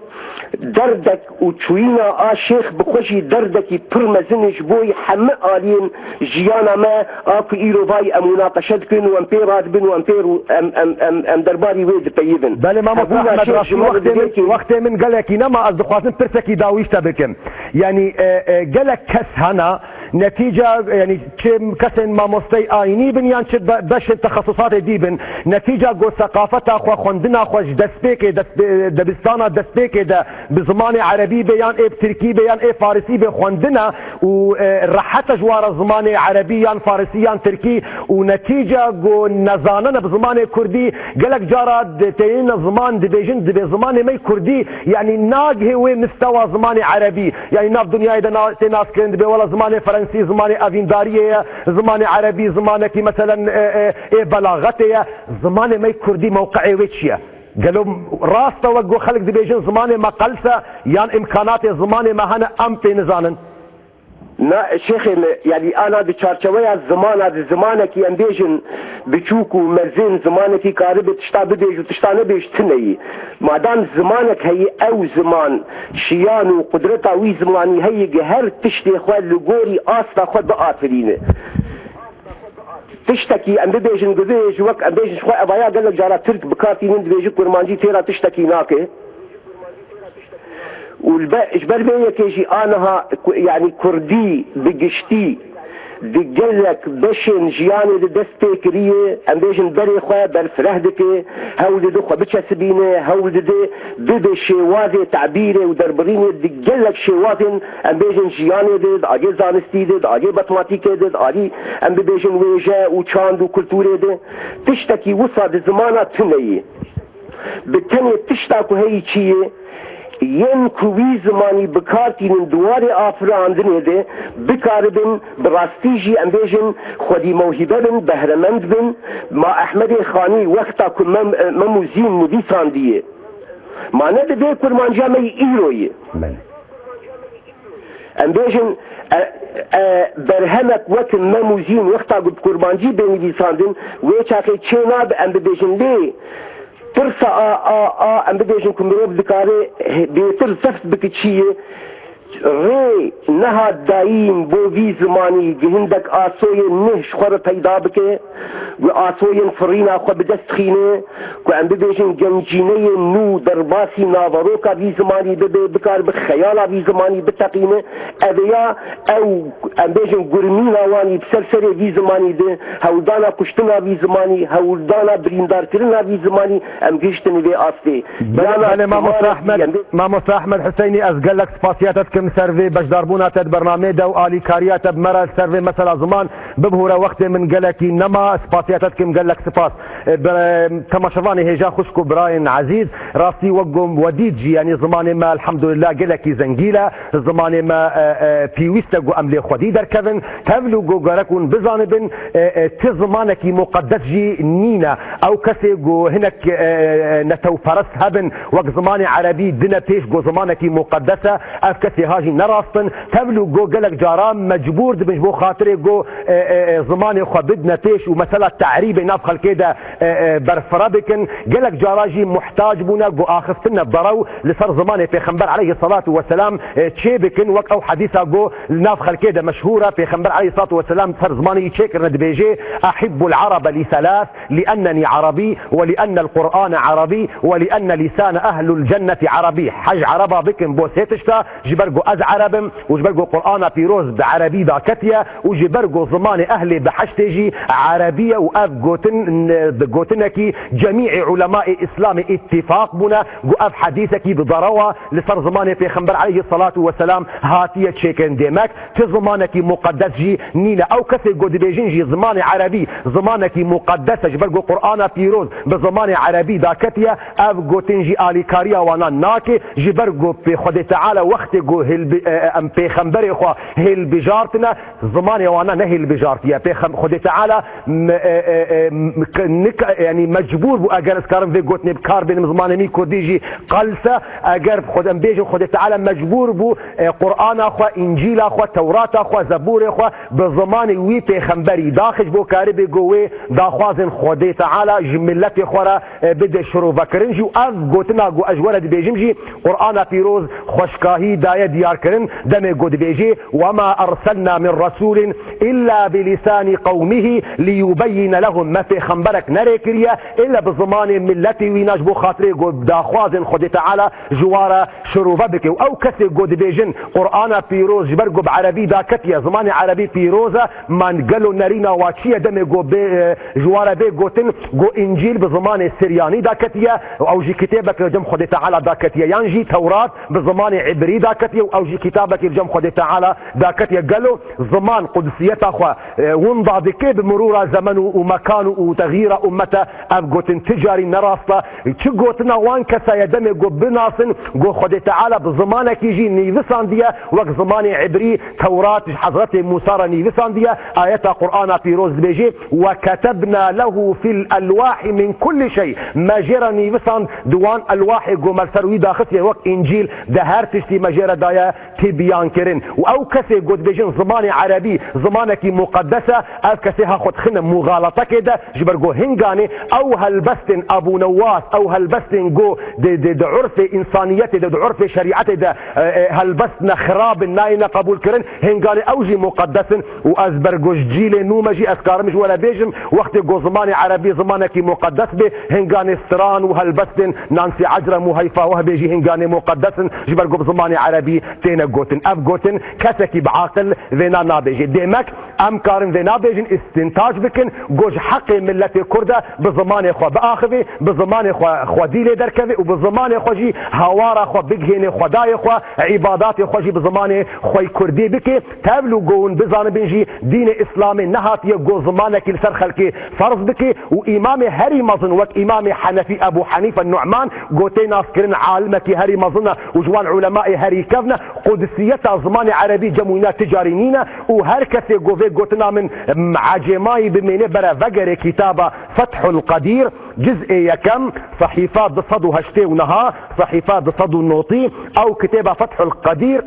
derdek û çûyîna a şêx bi xwe jî derdekî pir mezin e ji bo hemî aliyên jiyana me, a ku îro vayî em munaqeşe dikin û em pê radibin û em pê rû-, em, em, em, em derbarî wê dipeyivin. Belê, mamoste Hebûna Ehmed, şêx rastî ji me re wextê min, divê ki wextê min gelekî nema, ez dixwazim pirsekî dawî ji te bikim. Yanî, e, e, gelek kes hene, netîca, yanî çi kesên mamostey ayînî bin yan çi be-, beşên texesusatê dî bin, netîca ku seqafeta xwe, xwendina xwe ji destpêkê, dest-, debistana destpêkê de bi zimanê erebî bê yan ê bi tirkî bê yan ê farisî bê xwendine û, e, rehet e ji wan re zimanê erebî yan farisî yan tirkî û netîca ku nezanine bi zimanê kurdî, gelek cara di-, têne ziman dibêjin, dibê zimanê me kurdî, yanî nagihê wê mistewa zimanê erebî. Yanî nav dinyayê de na-, tê naskirin, dibê wela zimanê ferensî zimanê evîndariyê ye, zimanê erebî zimanekî meselen, e, e, ê belaxetê ye. Zimanê me kurdî mewqeê wê çi ye? Gelo rast e wek ku xelk dibêjin zimanê me qels e, yan îmkanatê zimanê me hene em pê nizanin? Na, şêxê me, yanî ana di çarçeweya zimana, di zimanekî em bêjin biçûk û mezin, zimanekî karibe tişta bibêj û tişta nebêj, tune yî. Madam zimanek heyî, ew ziman şiyan û qudreta wî zimanî heyî, gi her tiştê xwe li gorî asta xwe biafirîne. Tiştekî em bibêjin, gi vê ji wek em bêjin, ji xwe evaya gelek cara tirk bi kar tînin, dibêjin kurmancî têra tiştekî nake. Û li be-, ji ber vê yekê jî aniha ku-, yanî kurdî bi giştî di gelek beşên jiyanê de dest pê kiriye, em bêjin berê xwe berfireh dike, hewl dide xwe biçesibîne, hewl dide bibe şêwazê tebîrê û derbirînê di gelek şêwazên, em bêjin, jiyanê de, di aliyê zanistî de, di aliyê matematîkê de, di alî, em bibêjin, wêje û çand û kulturê de. Tiştekî wisa di zimana tune ye. Bi tenê tişta ku heyî çi ye, yên ku wî zimanî bi kar tînin di warê afirandinê de bikaribin, bi rastî jî em bêjin xwedî mewhîbe bin, behremend bin. Ma Ehmedê Xanî wexta ku Mem, Mem û Zîn nivîsandiye, ma ne di vê kurmanciya me yî îro ye. Belê. Em bêjin, e, e, berhemek wek Mem û Zîn wexta ku bi kurmancî bê nivîsandin, wê çaxê çê nabe, em bibêjin lê tirsa a, a, a, em bibêjin ku mirov dikare bêtir zeft bike çi ye, rê nehat dayîn bo vî zimanî gi hindek asoyên neh ji xwe re peyda bike, ku asoyên firîna xwe bi dest xîne, ku em bibêjin gencîneyên nû derbasî naveroka vî zimanî bibe, bikaribe xeyala vî zimanî biteqîne. Ev ya ew, em bêjin, gurmîna wanî bi ser serê vî zimanî de, hewldana kuştina vî zimanî, hewldana birîndarkirina vî zimanî, em gihiştin vê astê. Belê, Yana belê, Mamoste zimanekî Ehmed, em bê- Mamoste Ehmed Hüseynî, ez gelek spasiya te dikim ser vê beşdarbûna te di bernameyê de û alîkariya te bi me re ser vê mesela ziman. Bibihûre, wextê min gelekî nema, spasiya te dikim, gelek spas. E, be-, temaşevanê hêja xwişk û birayên ezîz, rastî wek ku we dît jî, yanî zimanê me elhamdulillah gelekî zengîn e, zimanê me, e, e, pêwîst e ku em lê xwedî derkevin, tevlî ku gerek hûn bizanibin, e, e, ti zimanekî muqeddes jî nîne. Ew kesê ku hinek, e, e, netewperest hebin, wek zimanê erebî dine pêş ku zimanekî muqeddes e, ev kesê ha jî ne rast in. Tevlî ku gelek cara mecbûr dibin ji bo xatirê ku, e, e, e, zimanê xwe bidine pêş û mesela te'rîbê nav xelkê de, e, e, berfireh bikin. Gelek cara jî muhtac bûne ku axiftine derew li ser zimanê Pêxember aleyhisselatu vesselam, e, çê bikin. Wek ew hedîsa ku li nav xelkê de meşhûr e, Pêxember aleyhisselatu vesselam ser zimanê wî çêkirine dibêje, "Ehibbul Arabe li thelath, li ennenî Arabî, ve li ennel Qur'ane Arabî, ve li enne lisane ehlul cenneti Arabî." Hej Ereba bikin bo sê tişta, ji ber ku ez Ereb im û ji ber ku Qur'ana pîroz bi erebî daketiye û ji ber ku zimanê ehlê behiştê jî erebî ye û ev gotin, gotinekî cemî'ê ulemaê Îslamê îtîfaq bûne ku ev hedîsekî bi derewa li ser zimanê Pêxember aleyhisselatu vesselam hatiye çêkirin. Demek, ti zimanekî muqeddes jî nîne. Ew kesê ku dibêjin jî zimanê erebî zimanekî muqeddes e, ji ber ku Qur'ana pîroz bi zimanê erebî daketiye, ev gotin jî alîkariya wana nake, ji ber ku pê Xwedê Teala wextê ku hilbi-, e, e, em pêxemberê xwe hilbijartine, zimanê wana nehilbijartiye. Pêxem-, Xwedê Teala m-, e, e, e, m-, k-, nik-, yanî mecbûr bû, eger ez karim vê gotinê bi kar bênim zimanê Kurdî jî qelse, eger Xwedê, em bêjin Xwedê Teala mecbûr bû, e, Qur'ana xwe, Încîla xwe, Tewrata xwe, Zebûrê xwe bi zimanê wî pêxemberî daxî ji bo karibê ku wê daxwazên Xwedê Teala ji miletê xwe re, e, bide şirovekirin jî. Û ev gotina ku ez ji we re dibêjim jî Qur'ana Pîroz xweşkahî daye diyarkirin, demê ku dibêjê: "Wema erselna min resulin illa bi lisani qewmihi liyubeyyine lehum." Me pêxemberek nerêkiriye, illa bi zimanê miletê wî ne, ji bo xatirê ku daxwazên Xwedê Teala ji wa re şirove bike. Û ew kesê ku dibêjin Qur'ana Pîroz ji ber ku bi erebî daketiye, zimanê erebî pîroz e, man gelo nerîna wa çi ye, demê ku bê, e, ji wa re bê gotin ku Încîl bi zimanê siryanî daketiye û ew jî kitêbeke li cem Xwedê Teala daketiye, yan jî Tewrat bi zimanê îbrî daketiye û ew jî kitabekî li cem Xwedê Teala daketiye. Gelo ziman qudusiyeta xwe, e, winda dike bi mirûra zemen û, û mekan û, û texyîra ummete? Ev gotin ti carî ne rast e. Çi gotina wan kesa ye, demê ku binasin ku Xwedê Teala bi zimanekî jî nîvisandiye, wek zimanê îbrî, Tewrat ji Hezretê Mûsa re nîvisandiye, ayeta Qur'ana Pîroz dibêje: "Ve ketebna lehu fil elwahi min kulli şey." Me jê re nîvisand di wan elwahê ku me li ser wî daxistiye, wek Încîl, di her tiştî me jê re daye têbiyankirin. Û ew kesê ku dibêjin zimanê erebî zimanekî muqeddes e, ev kesê ha xwe dixine muxalatekê de, ji ber ku hinganê ew helbestên Ebû Newas, ew helbestên ku di, di, di urfê însaniyetê de, di urfê şerîetê de, e, e, helbestine xirab in, nayêne qebûlkirin, hinganê ew jî muqeddes in. Û ez ber ku ji cîlê nû me jî ez karim ji we re bêjim, wextê ku zimanê erebî zimanekî muqeddes bê, hinganê stran û helbestên Nancy Ecrem û heyfa weh bê jî hinganê muqeddes in, ji ber ku bi zimanê erebî têne gotin. Ev gotin kesekî bi aqil vêna nabêje. Demek em karin vêna bêjin, îstintac bikin, ku ji heqê miletê Kurd e bi zimanê xwe biaxivê, bi zimanê xwe xwedî lê derkeve û bi zimanê xwe jî hawara xwe bigihêne Xwedayê xwe, îbadatê xwe jî bi zimanê xwe yî Kurdî bike. Tevlû ku hûn bizanibin jî, dînê Îslamê nehatiye ku zimanekî li ser xelkê ferz bike û Îmamê herî mezin wek Îmamê Henefî Ebû Henîfe Nu'man ku tê naskirin alimekî herî mezin e û ji wan ulemayê herî kevn e, qudisiyeta zimanê erebî cem wîna ti carî nîne û her kesê ku vê gotina min, em, ecêmayî bimêne bere vegere kitaba Fethul Qedîr, ciz'ê yekem, sehîfa du sed û heştê û neha, sehîfa du sed û notî, ew kitêba Fethul Qedîr,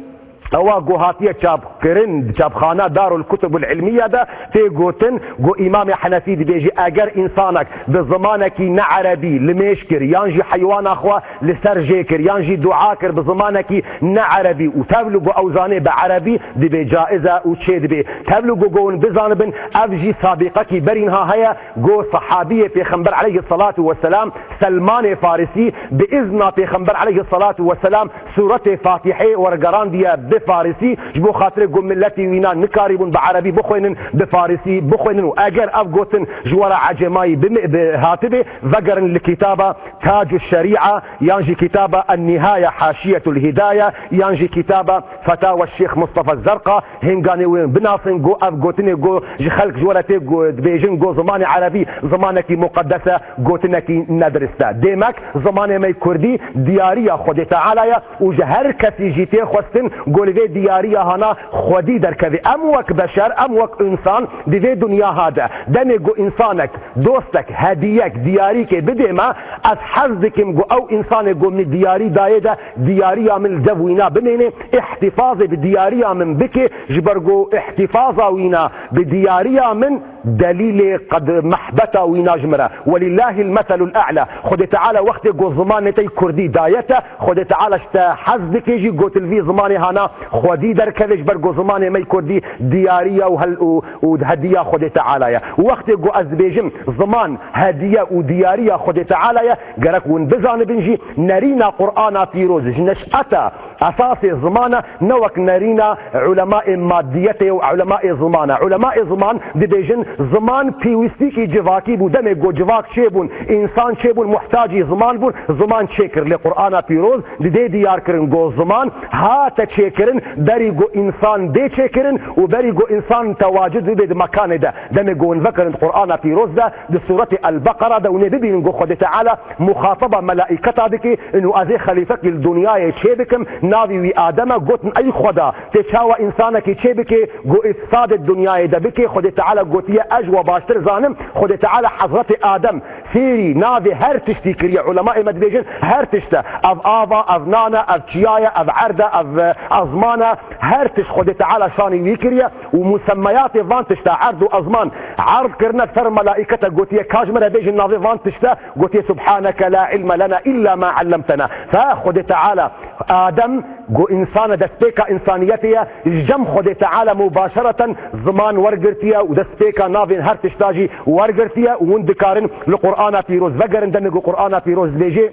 ewa ku hatiye çapkirin di çapxana Darul Kutubul Ilmiye de, tê gotin ku Îmamê Henefî dibêje, eger însanek bi zimanekî ne erebî limêj kir, yan jî heywana xwe li ser jê kir, yan jî dua kir bi zimanekî ne erebî û tevlû ku ew zanê bi erebî, dibê caiz e û çê dibê. Tevlû ku, ku hûn bizanibin, ev jî sabîqekî berînha heye, ku sehabiyê Pêxember aleyhisselatu vesselam, Selmanê Farisî, bi izna Pêxember aleyhisselatu vesselam, Sûretê Fatîhê wergerandiye bi Farisî, ji bo xatirê ku miletî wîna nikarîbûn bi erebî bixwênin, bi Farisî bixwênin. Û eger ev gotin ji we re ecêmayî bimi-, bi-, hatibê, vegerin li kitaba Tacu Şerîa, yan jî kitaba En-Nîhaya Haşiyetul Hîdaya, yan jî kitaba Fetawa Şêx Mustafa Zerqa, hinganê wê binasin, ku ev gotinê ku ji xelk ji we re tê ku dibêjin ku zimanê erebî zimanekî muqeddes e, gotinekî nedirist e. Dêmek zimanê me kurdî diyariya Xwedê Teala ye û ji her kesî jî tê xwestin ku li vê diyariya hana xwedî derkeve. Em wek beşer, em wek însan di vê dinya ha de, demê ku însanek, dostek, hediyek, diyarîkê bidê me, ez hez dikim ku ew însanê ku min diyarî dayê de diyariya min li dev wîna bimêne, îhtîfazê bi diyariya min bike, ji ber ku îhtîfaza wîna bi diyariya min delîlê qed mehbeta wîna ji min re. Welillahil meselul e'la. Xwedê Teala wextê ku zimanê te yî kurdî daye te, Xwedê Teala ji te hez dike jî, got li vî zimanê hana xwedî derkeve, ji ber ku zimanê me yî kurdî diyariya û hel-, û, û hediya Xwedê Teala ye. Û wextê ku ez dibêjim ziman hediye û diyariya Xwedê Teala ye, gerek hûn bizanibin jî, nerîna Qur'ana Pîroz ji neş'eta esasê ziman e, ne wek nerîna ulemaê madiyetê û ulemaê ziman e. Ulemaê ziman dibêjin, ziman pêwîstîkî civakî bû. Demê ku civak çêbûn, însan çêbûn, muhtacî ziman bûn, ziman çêkir. Lê Qur'ana Pîroz didê diyar kirin ku ziman hate çêkirin berî ku însan bê çêkirin û berî ku însan tewacud bibe di mekanê de. Demê ku hûn vekirin di Qur'ana Pîroz de, di Sûretê El-Beqera de hûn ê bibînin ku Xwedê Teala muxataba melaîketa dike, inu ez ê xelîfekî li dinyayê çê bikim, navî wî Adem e, gotin, ey Xweda, tê çawa însanekî çê bike, ku îfsadê dinyayê de bike? Xwedê Teala gotiye, ez ji we baştir zanim. Xwedê Teala Hezretê Adem Fêrî navê her tiştî kiriye. Ulemayê me dibêjin her tişt e. Ev av e, ev nan e, ev çiya ye, ev erd e, ev, e, ezman e. Her tişt Xwedê Teala şanî wî kiriye û musemeyatê van tişt e, erd û ezman, erd kirine ser melaîkete, gotiye, ka ji me re bêjin navê van tişt e, gotiye, "Subhaneke la ilme lena illa ma allamtena." Fe Xwedê Teala Adem, go însan e, destpêka însaniyetê ye, ji cem Xwedê Teala mubaşereten ziman wergirtiye û destpêka navên her tişta jî wergirtiye û hûn dikarin li Qur'ana Pîroz vegerin, demê ku Qur'ana Pîroz dibêje,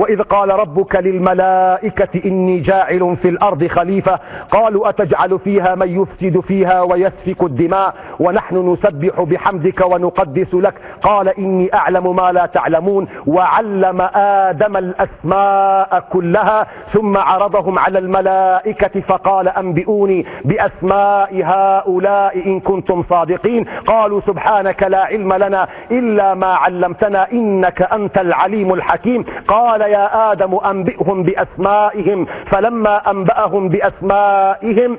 "وإذ قال ربك للملائكة إني جاعل في الأرض خليفة قالوا أتجعل فيها من يفسد فيها ويسفك الدماء ونحن نسبح بحمدك ونقدس لك قال إني أعلم ما لا تعلمون وعلم آدم الأسماء كلها ثم عرضهم على الملائكة فقال أنبئوني بأسماء هؤلاء إن كنتم صادقين قالوا سبحانك لا علم لنا إلا ما علمتنا إنك أنت العليم الحكيم قال يا آدم أنبئهم بأسمائهم فلما أنبأهم بأسمائهم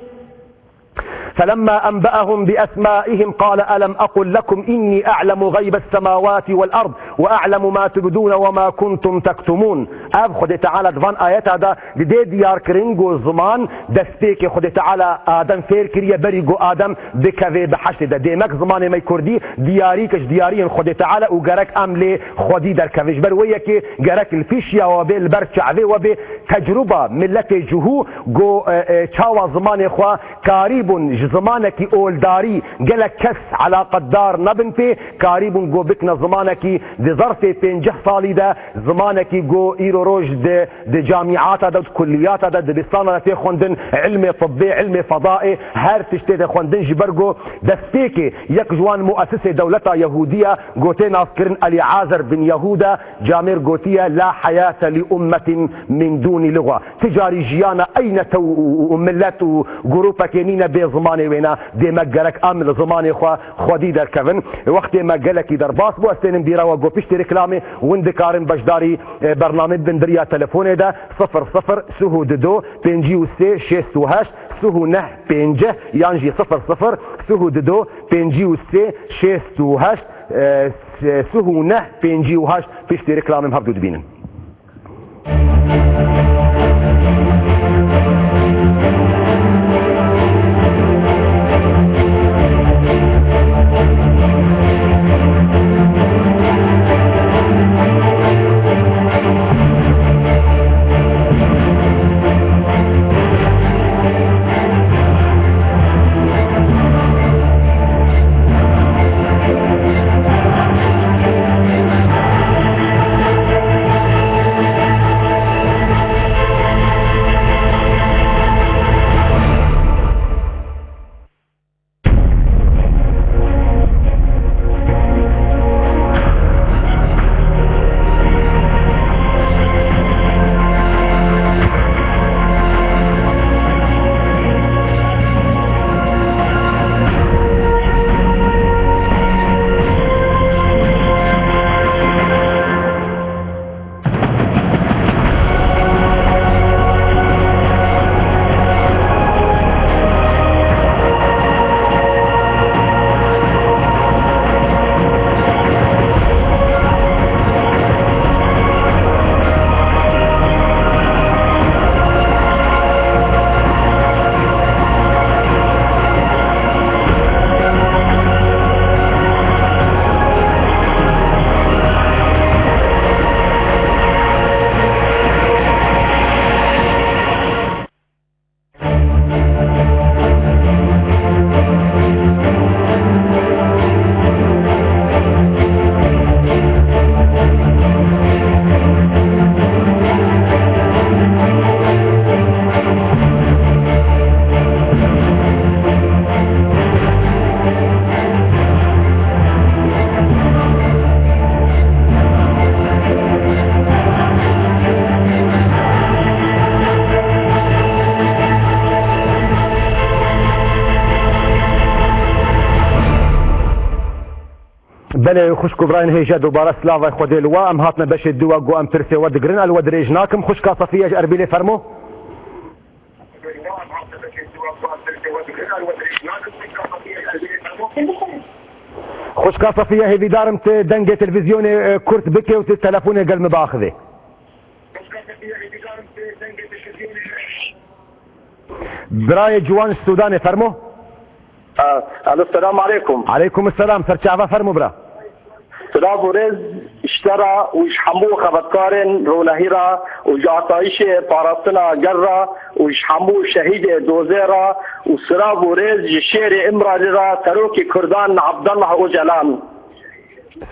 فلما أنبأهم بأسمائهم قال ألم أقل لكم إني أعلم غيب السماوات والأرض وأعلم ما تبدون وما كنتم تكتمون. Ev Xwedê Teala di van ayeta de didê diyar kirin ku ziman destpêkê Xwedê Teala Adem fêr kiriye berî ku Adem bikeve behiştê de. Dêmek zimanê me kurdî diyarî ke ji diyariyên Xwedê Teala û gerek em lê xwedî derkevin. Ji ber wê yekê gerek li pêşiya we bê, li ber çavê we bê, tecrûba miletê cihû ku, e, e, çawa zimanê xwe karîbûn ji zimanekî oldarî gelek kes elaqetdar nebin pê, karîbûn ku bikine zimanekî di zerfê pênceh salî de, zimanekî ku îro roj di, di camîata de, di kulliyata de, dibistana de tê xwendin, ilmê tibbê, ilmê fedaê, her tiştê de xwendin, ji ber ku destpêkê yek ji wan muesisê dewleta Yehûdî ye, ku tê naskirin Elîazer bin Yehûda, camêr gotiye, "La heyate li ummetin min dûnî luga." Ti carî jiyana ey netew û, û, û milet û grûpekê nîne bê zimanê wêna. Dêmek gerek em li zimanê xwe xwedî derkevin. Wextê me gelekî derbas bû. Ez tênim bîra we ku piştî reklamê hûn dikarin beşdarî, e, bernamê bibin di riya telefonê de sifir sifir sih û du pêncî û sê şêst û heşt sih û neh pêncî yan jî sifir sifir sih û du pêncî û sê şêst û heşt, e, sih û neh pêncî û heşt. Piştî reklamê em hevdû dibînin. Belê, xwişk û birayên hêja, dubare silavay Xwedê li we. Em hatine beşê dû, ku em pirsê we digirin. Ez li we dirêj nakim. Xwişka Safiye ji Erbîlê, fermo. Xwişka Safiye, hêvîdarim tu dengê televîzyonê, e, kurt bike û tu telefonê gel min biaxivê. Birayê ciwan ji Sûdanê, fermo. Alo, selamu aleykum. Aleykum selam, serçava, fermo bira. Silav û rêz ji te re û ji hemû xebatkarên Ronahî re û ji Asayîşê Parastina Gel re û ji hemû şehîdê Dozê re û silav û rêz ji şêrê Îmralî re, serokê Kurdan Abdullah Ocalan.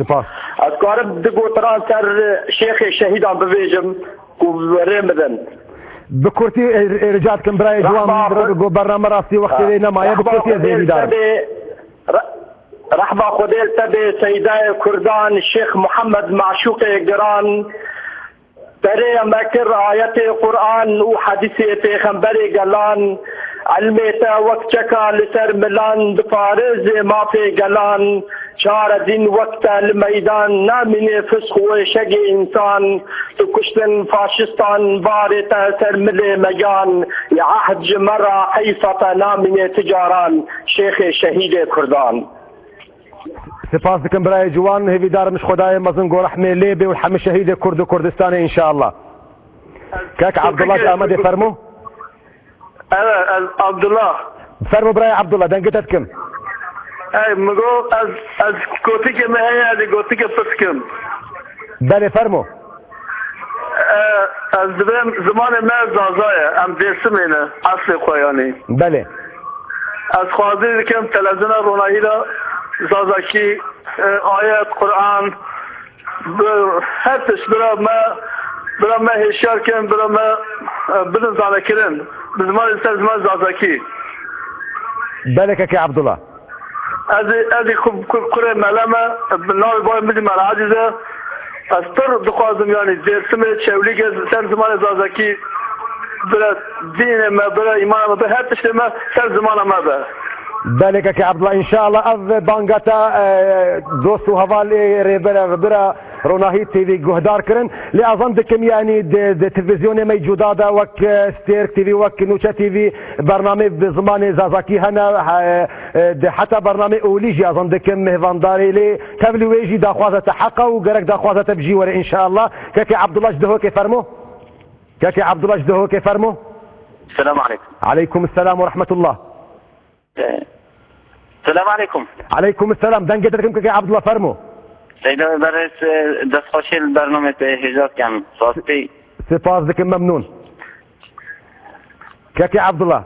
Spas. Ez karim du gotiran ser şêxê şehîdan bibêjim ku rê bidin. Bi kurtî, e, e, rica dikim birayê ciwan Rehma min bira, Xwe-, go bername rastî wextê Ha, wê nemaye, bi Rehma kurtî ez Xwedê hêvî li te darim. bê, Re-, Rehma Xwedê li te bê, Seydayê Kurdan, Şêx Muhammed Maşûqê Giran, Berê me kir ayetê Quran û hedîsê Pêxemberê gelan, ilmê te wek çeka li ser milan diparêzê mafê gelan, çare dîn wek te li meydan, namînê fisq û êşegê însan, tu kuştin faşistan, barê te ser milê me yan, ya ehd ji me re heyfa te namînê ti caran, şêxê şehîdê Kurdan. Spas dikim birayê ciwan, hêvîdarim ji Xwedayê mezin go rehmê lê bê û hemî şehîdê Kurd û Kurdistanê înşallah. Kek Abdullah ji Amedê, fermo. Evet, ez Abdullah. Fermo birayê Abdullah, dengê te dikim. Ey, min got, ez, ez gotikê me heye, ez ê gotikê pirs kim. Belê, fermo. E, ez dibêm zimanê me Zaza ye. Em Dêrsimê ne. Eslê xwe yanî. Belê. Ez xwazî dikim televizyona Ronahî de Zazakî, e, ayet, Quran, bi-, her tişt bira me, bira me hêşyar kin, bira me, e, bidin zanekirin. Bi zimanê ser zimanê Zazakî. Belê kekê Abdullah. Ez ê, ez ê ku, ku, kurê mele me, bi navê bavê min jî Mele Ezîz e. Ez pir dixwazim, yanî Dêrsimê, Çewlîgê, ser zimanê Zazakî, bira dînê me, bira îmana me, bira her tiştê me ser zimana me be. Belê kekê Abdullah, înşallah ev banga te, e, dost û hevalê rêbere, bira Ronahî T V guhdar kirin. Lê ez zan dikim, yanî di, di televîzyonê me cuda de wek, e, Stêrk T V, wek Nûçe T V, bernamê bi zimanê Zazakî hene, he, e, di heta bernamê olî jî ez zan dikim mêhvandarê, lê tevlî wê jî daxwaza te heq e û gerek daxwaza te bi jî were înşallah. Kekê Abdullah ji Dihokê, fermo. Kekê Abdullah ji Dihokê, fermo. Selam aleykum. Aleykum selam ve rahmetullah. E, Selam aleykum. Aleykum selam. Dengê te dikim kekê Abdullah, fermo. Seyda Beres, e, destxweşî li bernamê te hêja dikem. Rastî. Spas dikim, memnûn. Kekê Abdullah,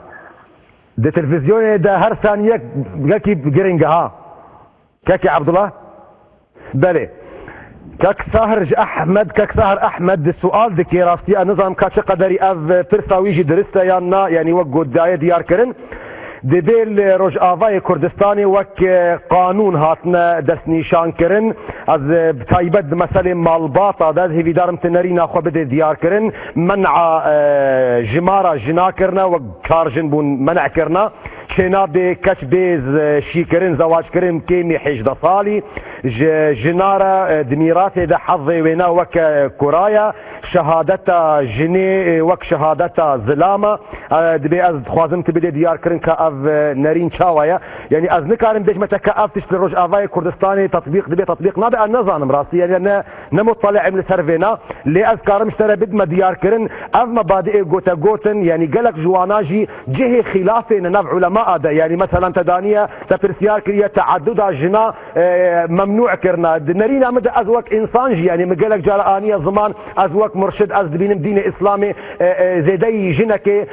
di televîzyonê de her saniyek wekî giring e ha. Kekê Abdullah? Belê. Kek Sahir ji Ehmed, Kek Sahir Ehmed di sual dike, rastî ez nizanim ka çi qederî ev pirsa wî jî dirist e yan na, yanî wek got daye diyar kirin. Dibê li Rojavayê Kurdistanê wek, e, qanûn hatine destnîşan kirin. Ez, e, bi taybet di meselê malbata de ez hêvîdarim tu nerîna xwe bidê diyar kirin. Men'a, e, jimara jina kirine, wek çar jin bûn men'a kirine. Çênabê keç bê z-, şîkirin, zewac kirin, kêmî hejdeh salî. Ji jina re, e, di mîrasê de hezzê wêna weke kura ye. Şehadeta jinê, e, wek şehadeta zilama. E, dibê ez dixwazim tu bidê diyar kirin ka ev, e, nerîn çawa ye. Yanî ez nikarim bêjme te ka ev tişt li Rojavayê Kurdistanê tetbîq dibe, tetbîq nabe, ez nezanim rastî. Yanî ne, ne muttali'im li ser vêna. Lê ez karim ji te re bidme diyar kirin. Ev mebadi'ê gote gotin, yanî gelek ji wana jî cihê xîlafê ne nav ulemaa de. Yanî meselan te daniye, te pirsiyar kiriye teadduda jina, e, memnû kirina. Di nerîna min de ez wek însan jî, yanî min gelek cara aniye ziman, ez wek murşid, ez dibînim dînê Îslamê, e, e, zêdeyî jinekê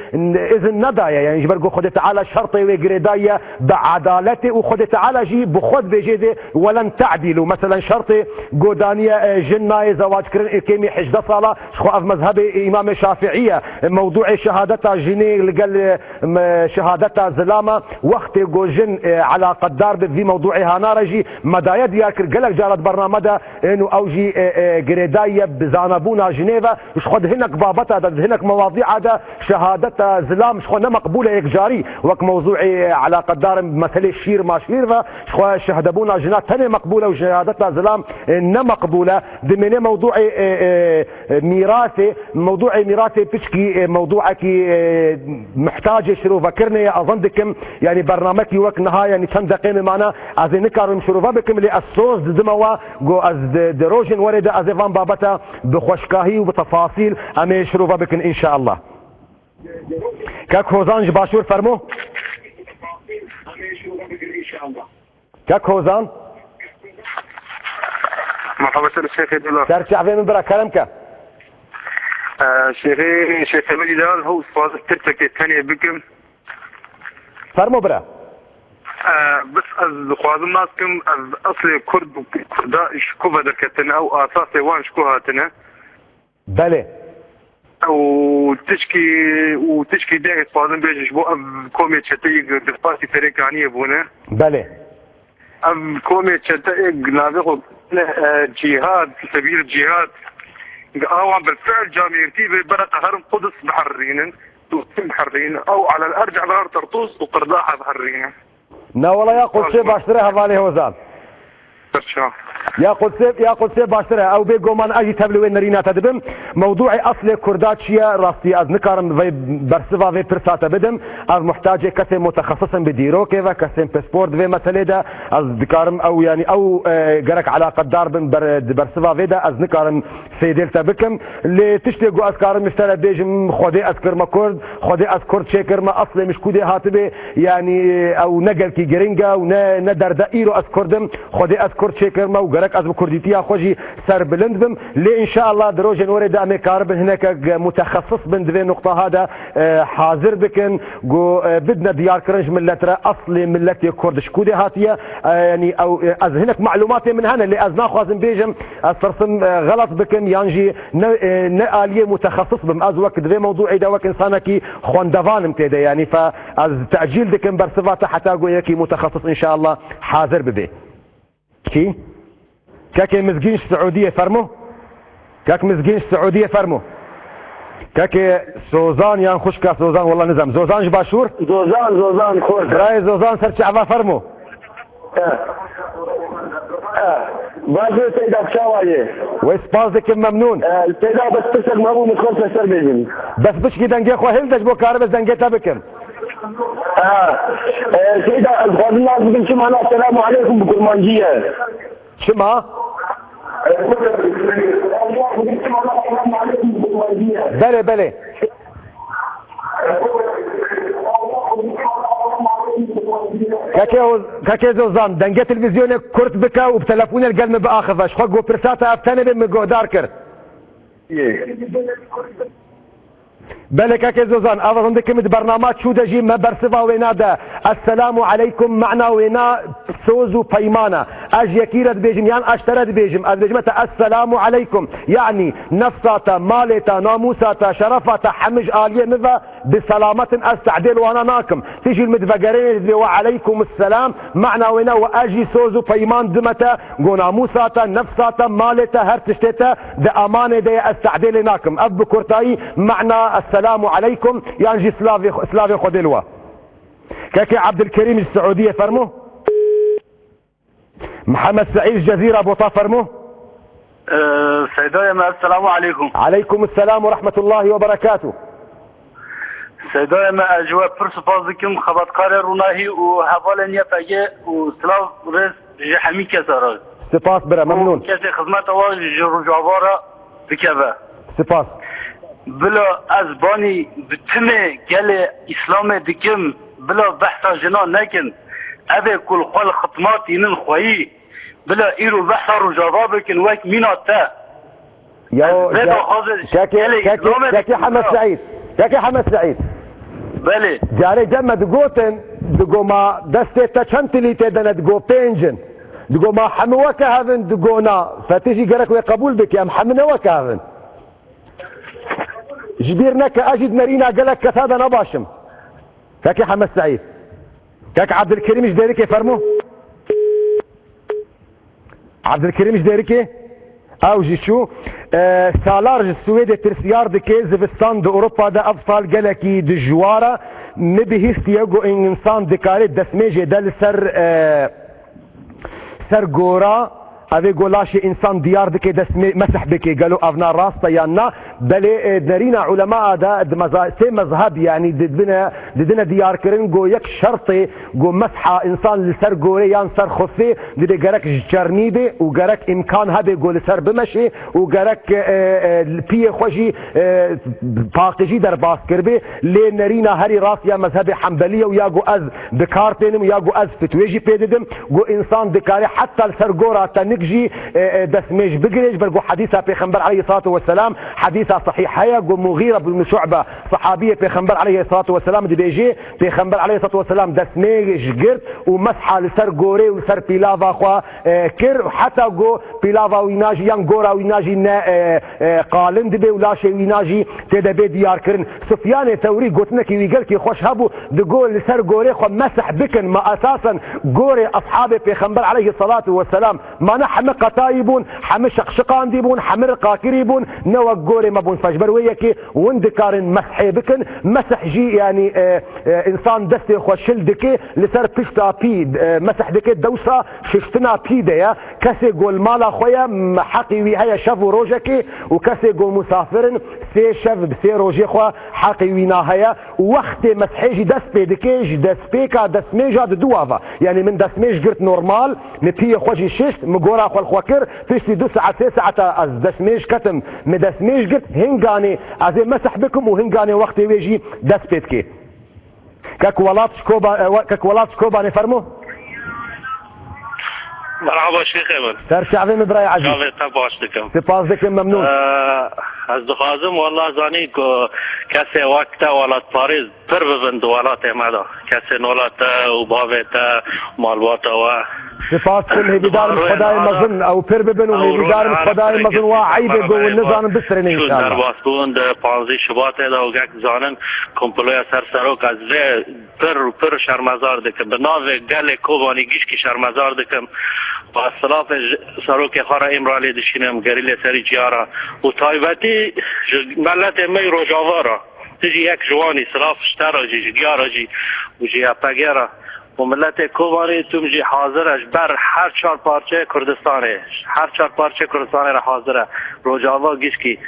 izin nedaye. Yanî ji ber ku Xwedê Teala şertê wê girêdayiye bi edaletê û Xwedê Teala jî bi xwe dibêjê dê welen te'dîlû. Meselan şertê godaniye, e, jin nayê zewac kirin ê kêmî hejdeh sala. Ji xwe ev mezhebê Îmamê Şafi'î ye. Mewdûê şehadeta jinê li gel, e, me-, şehadeta zilama, wextê ku jin, e, elaqetdar bi vî mewdûê hana re jî me daye diyar kir. Gelek cara di bername de ên û ew jî, e, e, girêdayî ye bi zanebûna jinê ve. Ji xwe di hinek babeta de, di hinek mewadîa de şehadeta zilam ji xwe ne meqbûl e yekcarî. Wek mewzûê, e, elaqetdar in bi meselê şîr maşîr ve, ji xwe şehdebûna jina tenê meqbûl e û şehadeta zilam, e, ne meqbûl e. Dimêne mewdûê, e, e, e, mîrasê, mewdûê mîrasê piçkî, e, mewdûekî, e, muhtacê şirovekirinê ye, ezan dikim, yanî bernamekî wek niha, yanî çend deqê min mane, ez ê nikarim şirove bikim, lê ez soz didime we, ku ez di, di rojên werê de ez ê van babeta bi xweşkahî û bi tefasîl em ê şirove bikin, înşeallah. Kek Hozan ji Başûr, fermo. Kek Hozan. Merhaba, ser şêxê Dila. Ser çavê min bira, kerem ke. Ee, şêxê, şêxê Melî Dela, hew spazî tirtekê tenê bikim. Fermo bira. Ee, bes ez dixwazim nas kim, ez eslê Kurd û Kurda ji ku ve derketine, ew asasê wan ji ku hatine. Belê. Û tişkî, û tişkî dê ez dixwazim bêjim ji bo ev komê çeteyî di partî Serê Kaniyê bûne. Belê. Ev komê çeteyê navê xwe, e, Cîhad, Sebîl Cîhad. Awan bi fiil camêrtî bi bere qeherin Qudus biherînin. Û tim biherînin. Ew alel erc ber Tertûs û Qirdaha biherînin. Na wela ya Qudsê baştir e hevalê Hozan. Birçav. Ya Qudsê, ya Qudsê baştir e. Ew bê goman ez jî tevlî wê nerîna te dibim. Mewdûê eslê Kurda çi ye? Rastî ez nikarim vê bersiva vê pirsa te bidim. Ez muhtacê kesên mutexesis im bi dîrokê ve, kesên pispor di vê meselê de. Ez dikarim ew, yanî ew, e, gerek eleqedar bin ber, di bersiva vê de. Ez nikarim fêdê li te bikim. Lê tiştê ku ez karim ji te re bêjim, Xwedê ez kirme Kurd, Xwedê ez Kurd çêkirme, eslê min ji ku dê hatibê, yanî ew ne gelkî giring e û ne, ne derd e. Îro ez Kurd im, Xwedê ez Kurd çêkirme û gerek ez bi Kurdîtiya xwe jî serbilind bim. Lê înşeallah di rojên werê de em ê karibin hinekek mutexesis bin di vê nuqtaha de, e, hazir bikin, ku, e, bidine diyarkirin ji millet re, eslê milletê Kurd ji ku dê hatiye. E, yanî ew, e, ez hinek malûmatê min hene, lê ez naxwazim bêjim, ez tirsim, e, xelet bikim, yan jî ne, e, ne aliyê mutexesis bim. Ez wek di vê mewdûê de wek însanekî xwendevan im tê de, yanî fe ez tecîl dikim bersiva te heta ku yekî mutexesis înşeallah hazir bibe. Kî? Kekê Mizgîn ji Siûdiyê, fermo. Kek Mizgîn ji Siûdiyê, fermo. Kekê Sozan yan xwişka Sozan, wela nizam. Zozan ji Başûr? Zozan, Zozan, xort. Birayê Zozan ser çava, fermo. Eh. Eh. Baş be, Seyda, çawa ye? Wê spas dikim, memnûn. Eh, Seyda, bes pirsek mabû, min xwest ser bêjim. Bes piçkî dengê xwe hilde ji bo karibes dengê te bikim. Ha. Eh, Seyda, ez xwazim nas bikim çi mana selamu aleykum bi kurmancî ye. Çima? Belê, belê. Kekê Oz-, Kekê Zozan, dengê televîzyonê kurt bike û bi telefonê li gel min biaxive. Ji xwe ku pirsa te ev tenê be, min guhdar kir. Belê kekê Zozan, ev rindekî min di bernama çû de jî me bersiva wêna de. Esselamu aleykum, mana wêna soz û peyman e. Ez ji yekî re dibêjim, yan ez ji te re dibêjim, ez dibêjime te esselamu aleykum. Yanî nefsa te, malê te, namûsa te, şerefa te, hemî ji aliyê min ve bi selamet in, ez tehdê li wana nakim. Tijî li min divegerêne dibê we aleykum selam, mana wêna we ez jî soz û peyman dime te, ku namûsa te, nefsa te, malê te, her tiştê te di emanê de ye, ez tehdê lê nakim. Ev bi kurtayî mana esselamu aleykum, yan jî silavê, silavê Xwedê li we. Kekê Ebdilkerîm ji Siûdiyê, fermo. Mihemed Seîd ji Cezîra, Bota, fermo. Ee, Seydayê me, esselamu aleykum. Aleykum selam ve rahmetullahi ve berekatuh. Seydayê me, ez ji we pir spas dikim, xebatkarê Rûnahî û hevalên Y P G û silav rêz ji hemî kesa re. Spas bira, memnûn. Û kesê xizmeta we ji Rojava re dikeve. Spas. Bila ez banî bi timê gelê Îslamê dikim, bila behsa jina nekin. Ev ê ku li xwe li xitma tînin xweyî, bila îro behsa Rojava bikin wek mîna te. Ya, ez vê daxwazê ji kekê, gelê kekê, Îslamê kekê dikim, Hemed bira. Seîd. Kekê Hemed Seîd. Belê. Carê cem me digotin, digo ma destê te çend tilî tê de ne, digo pênc in. Digo ma hemû weke hev in, digo na. Fetî jî gerek wê qebûl bike, em hemû ne weke hev in. Ji bîr neke, ez jî di nerîna gelek kesa de ne baş im. Kekê Hemed Seîd. Kek Ebdilkerîm ji Dêrikê, fermo. Ebdilkerîm ji Dêrikê, ew jî çû. E, Salar ji Swêdê pirsyar dike, zivistan di Ewropa de ev sal gelekî dijwar e. Min bihîstiye ku însan dikare destmêjê de li ser, e, ser gora, Evê go laşê însan diyar dike destmê mesih bike, gelo evna rast e yan na? Belê, e, nerîna ulemaa de di meza-, sê mezheb, yanî didine, didine diyar kirin, go yek şertê go mesha însan li ser gorê yan ser xufê dibe gerek ji çernî be û gerek îmkan hebe go li ser bimeşê û gerek, e, e, piyê xwe jî, e, paqijî derbas kiribe. Lê nerîna herî rast ya mezhebê Hembelî ye û ya go ez bi kar tênim û ya go ez fitwê jî pê didim. Go însan dikare heta li ser gora te nik jî, e, e, destmêj bigire, ji ber go hedîsa Pêxember aleyhissalatu vesselam, hedîsa sahîh heye, go Mughîre bin Şu'be, sahabiyê Pêxember aleyhissalatu vesselam dibêje, Pêxember aleyhissalatu vesselam destmêj girt û mesha li ser gorê û li ser pîlava xwe, e, kir, heta go pîlava wîna jî yan gora wîna jî ne, e, e, qalin dibe û laşê wîna jî tê de bê diyarkirin. Sufyanê Tewrî gotinekî wî gelkî xweş hebû, digo li ser gorê xwe mesih bikin. Ma esasen gorê eshabê Pêxember aleyhissalatu vesselam, ma ne hemi qetayî bûn, hemi şeqşiqandî bûn, hemi riqakirî bûn, ne wek gorê me bûn. Fe ji ber wê yekê win dikarin mesihê bikin. Mesih jî, yanî, e, e, însan destê xwe şil dike, li ser pişta pî, e, mesih dike, dewsa şiştina pî de ye. Kesê go li mala xwe ye, m-, heqî wî heye şev û rojekê û kesê go musafir in, sê şev bi sê rojê xwe heqî wîna heye. Û wextê mesihê jî dest pê dike, ji destpêka destmêja di du ava. Yanî min destmêj girt normal, min piyê xwe jî şişt, min gora xwe li xwe kir, piştî du saet, sê saeta ez destmêj ketim, min destmêj girt, hinganê ez ê mesih bikim û hinganê wextê wê jî dest pê dike. Kek Welat ji Koba-, e, we-, Kek Welat ji Kobanê, fermo. Merhaba şêxê min. Ser çavê min birayê ezîz. Çavê te baş dikim. Spas dikim, memnûn. Ee, ez dixwazim wela zanî ku kesê wek te welatparêz pir bibin di welatê me de. Kesên wela te û bavê te, malbata we. Spas dikim, hêvîdar im ji Xwedayê mezin ew pir bibin û hêvîdar im ji Xwedayê mezin wa eybê go win nizanin bistirêne înşallah. Derbas bûn di panzdî Şubatê de û gek zanin komploya ser serok ez vê pir û pir şermezar dikim. Bi navê gelê Kobanî gişkî şermezar dikim. Bi silafê ji serokê xwe re Îmralî dişînim, gerîlê serî çiyara û taybetî ji miletê me yî Rojava re. Tu jî yek ji wan î, silaf ji te re jî, ji giya re jî û ji Y P G re û miletê Kobanî, tu jî hazir e ji ber her çar parçeyê Kurdistanê, her çar parçeyê Kurdistanê re hazir e. Rojava gişkî.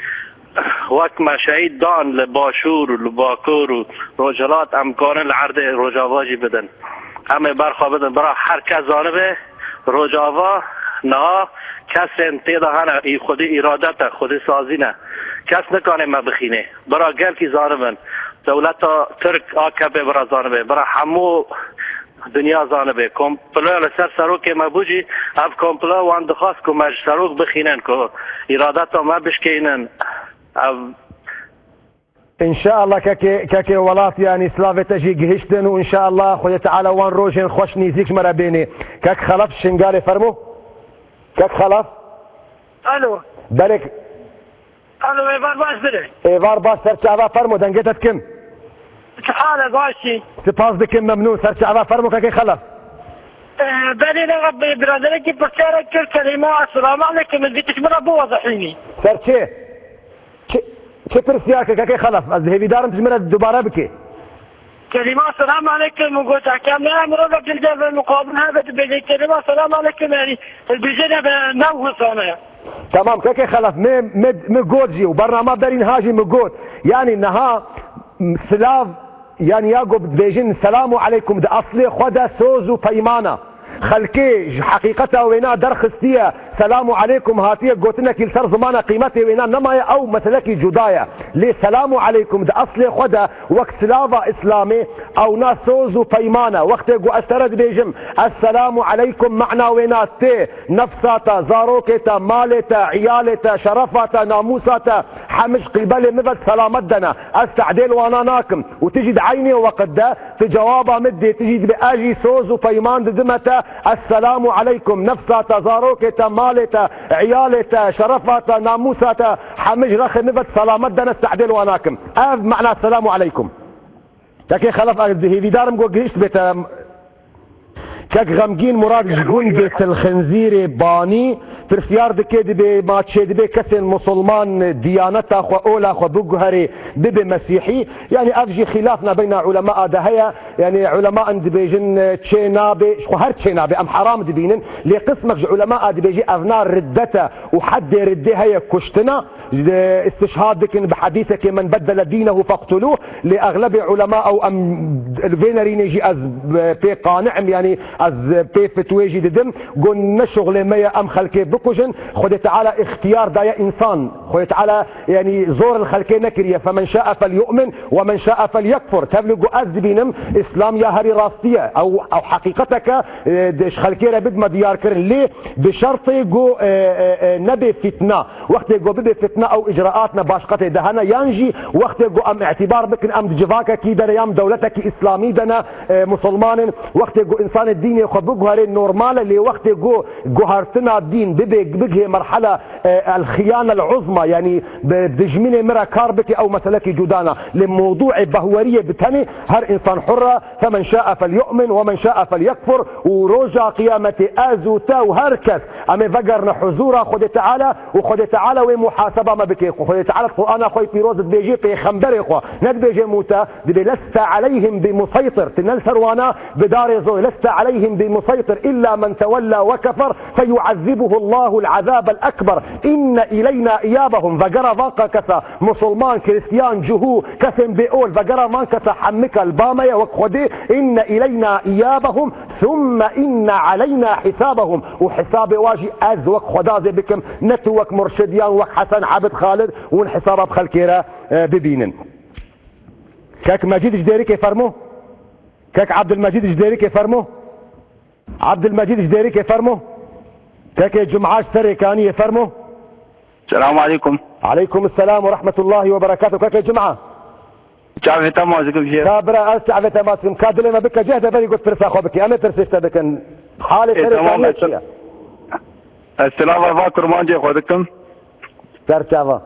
Wek me şehîd dan li Başûr û li Bakur û Rojhilat, em karin li erdê Rojava jî bidin. Em ê berxwe bidin. Bira her kes zanibe Rojava niha kesên tê de hene, î xwedî îrade te, xwedî sazî ne. Kes nikane me bixîne. Bira gelkî zanibin. Dewleta Tirk, A K P bira zanibe. Bira hemû dinya zanibe. Komplo li ser serokê me bû jî, ev komplo wan dixwest ku me ji serok bixînin, ku îradeta me bişkeynin. Ev Înşallah kekê, kekê Welat, yanî silavê te jî gihiştin û înşallah Xwedê Teala wan rojên xweş nîzîk ji me re bênê. Kek Xelef Şingalê, fermo. Kek Xelef. Alo. Belê. Alo, êvar baş dire. Êvar baş, ser çava, fermo, dengê te dikim. Çi hal e, baş î? Spas dikim, memnûn, ser çava, fermo kekê Xelef. Ee, belê ne, biraderekî pirsyarek kir, kelîma "Esselamu aleykum", ez dî tu ji min re biwezihînî. Ser çi? Çi, çi pirsyar kir kekê Xelef? Ez hêvîdar im tu ji min re dubare bikî. Kelîma "Esselamu aleykum" û got, "Heke me mirov girde ve muqabil hebe dibêje kelîma 'Esselamu aleykum', yanî dibêje ne be nav husane." Tamam, kekê Xelef, me, me, me got jî û bernama berî niha jî me got. Yanî niha, m, silav, yanî ya got dibêjin "Selamu aleykum", di eslê xwe de soz û peymana. Xelkê ji heqîqeta wêna derxistiye, "Selamu aleykum" hatiye gotinekî li ser zimana qîmetê wêna nemaye, ew meselekî cuda ye. Lê "Selamu aleykum" di eslê xwe de wek silava Îslamê, ewna soz û peyman e. Wextê ku ez te re dibêjim, "Esselamu aleykum", mena wêna tê, nefsa te, zarokê te, malê te, îyalê te, şerefa te, namûsa te, hemî ji qîbelê min ve selamet de ne. Ez tehdê li wana nakim. Û tu jî di eynê weqt de tu cewaba min dê, tu jî dibê ez jî soz û peyman didime te, "Esselamu aleykum", nefsa te, zarokê te, malê te, îyalê te, şerefa te, namûsa te, hemî ji rexê min ve selamet de ne, ez tehdê li wana nakim. Ev mena "Selamu aleykum". Kekê Xelef, ez hêvîdar im ku gihişt bê te. Kek Xemgîn Murad ji gundê Tilxinzîrê Banî, Pirsiyar dike, dibê ma çê dibe kesên musulman diyaneta xwe, ola xwe biguherê, bibe mesîhî? Yani ev jî xîlafna beyna ulemaa de heye. Yani ulemaan dibêjin, e, çê nabe, ji xwe her çê nabe, em heram dibînin. Lê qismek ji ulemaa dibêjî evna riddet e û heddê riddê heye, kuştina. Ji de istişhad dikin bi hedîsekê, "Men beddele dînehu feqtuluh." Lê exlebê ulema ew em li vê nerînê jî ez, e, pê qani'im, yani ez pê fitwê jî didim. Got, ne şuxlê me ye em xelkê bikujin. Xwedê Teala îxtiyar daye însan. Xwedê Teala, yani, zor li xelkê nekiriye. "Femen şa'e felyu'min we men şa'e felyekfur." Tevlî got, ez dibînim, Îslam ya herî rastî ye. Ew, ew heqîqeteke, e, di, ji xelkê re bidme diyarkirin. Lê bi şertê got, e, e, e, nebe fitna. Wextê got bibe fitna, ew icraatna başqetê de hene, yan jî wextê got em îtibar bikin, em di civakekî de ne, yan dewletekî îslamî de ne, e, musulman in. Wextê got însanê dînê xwe biguherê normal e, lê wextê got guhertina dîn bibe, bigihê merhela, e, el-xiyane el-uzma, yani bi dijminê min re kar bike, ew meselekî cuda ne. Lê mewdûê behweriyê bi tenê her însan hur e, "Femen şa'e felyu'min we men şa'e felyekfur." Û roja qiyametê ez û te û her kes em ê vegerine huzûra Xwedê Teala û Xwedê Teala wê muhaseba me bike. Xwedê Teala di Qur'ana xwe yê pîroz dibêjê pêxemberê xwe, ne dibêjê mû te, dibê, "Leste aleyhim bi museytir." Tu ne li ser wana bi darê zor. "Leste aleyhim bi museytir illa men tewella ve kefer feyuazzibuhu Allahul azabel ekber. İnne ileyna iyabahum." Vegera van kesa musulman, kristiyan, cihû, kesên bê ol, vegera van kesa hemika li ba me ye wek Xwedê. "İnne ileyna iyabahum." Thumme inne aleyna hisabahum. Û hisabê wa jî ez wek Xwedazê bikim, ne tu wek Murşid yan wek Hesen Abid Xalid hûn hisaba bi xelkê re, e, bibînin. Kek Mecîd ji Dêrikê fermo. Kek Abdulmecîd ji Dêrikê fermo. Abdulmecîd ji Dêrikê fermo. Kekê Cum'a ji Serê Kaniyê fermo. Selamu aleykum. Aleykum selam ve rahmetullahi ve berekatuh. Kekê Cum'a. Çavê te ma dikim jê. Ka bira, ez çavê te ma dikim. Ka dilê me bike ceh de berî got pirsa xwe bike. Em ê pirsê ji te bikin. Halê Ê, Serê tamam, Kaniyê ez çi ye? Ez silava va kurmancê xwe dikim. Ser çava.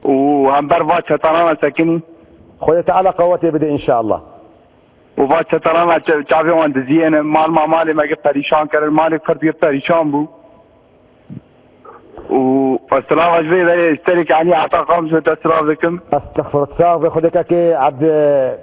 Û hember va çetanana sekinî. Xwedê Teala qewetê bide înşallah. Û va çetanana çe-, çavê wan diziyêne, mal ma malê me gi perîşan kirin, malê Kurd gi perîşan bû. Û ez silava ji vê derê ji Serê Kaniyê heta Qamcî dest rav dikim. Estexfirullah, sax be, Xwedê kekê Abd-,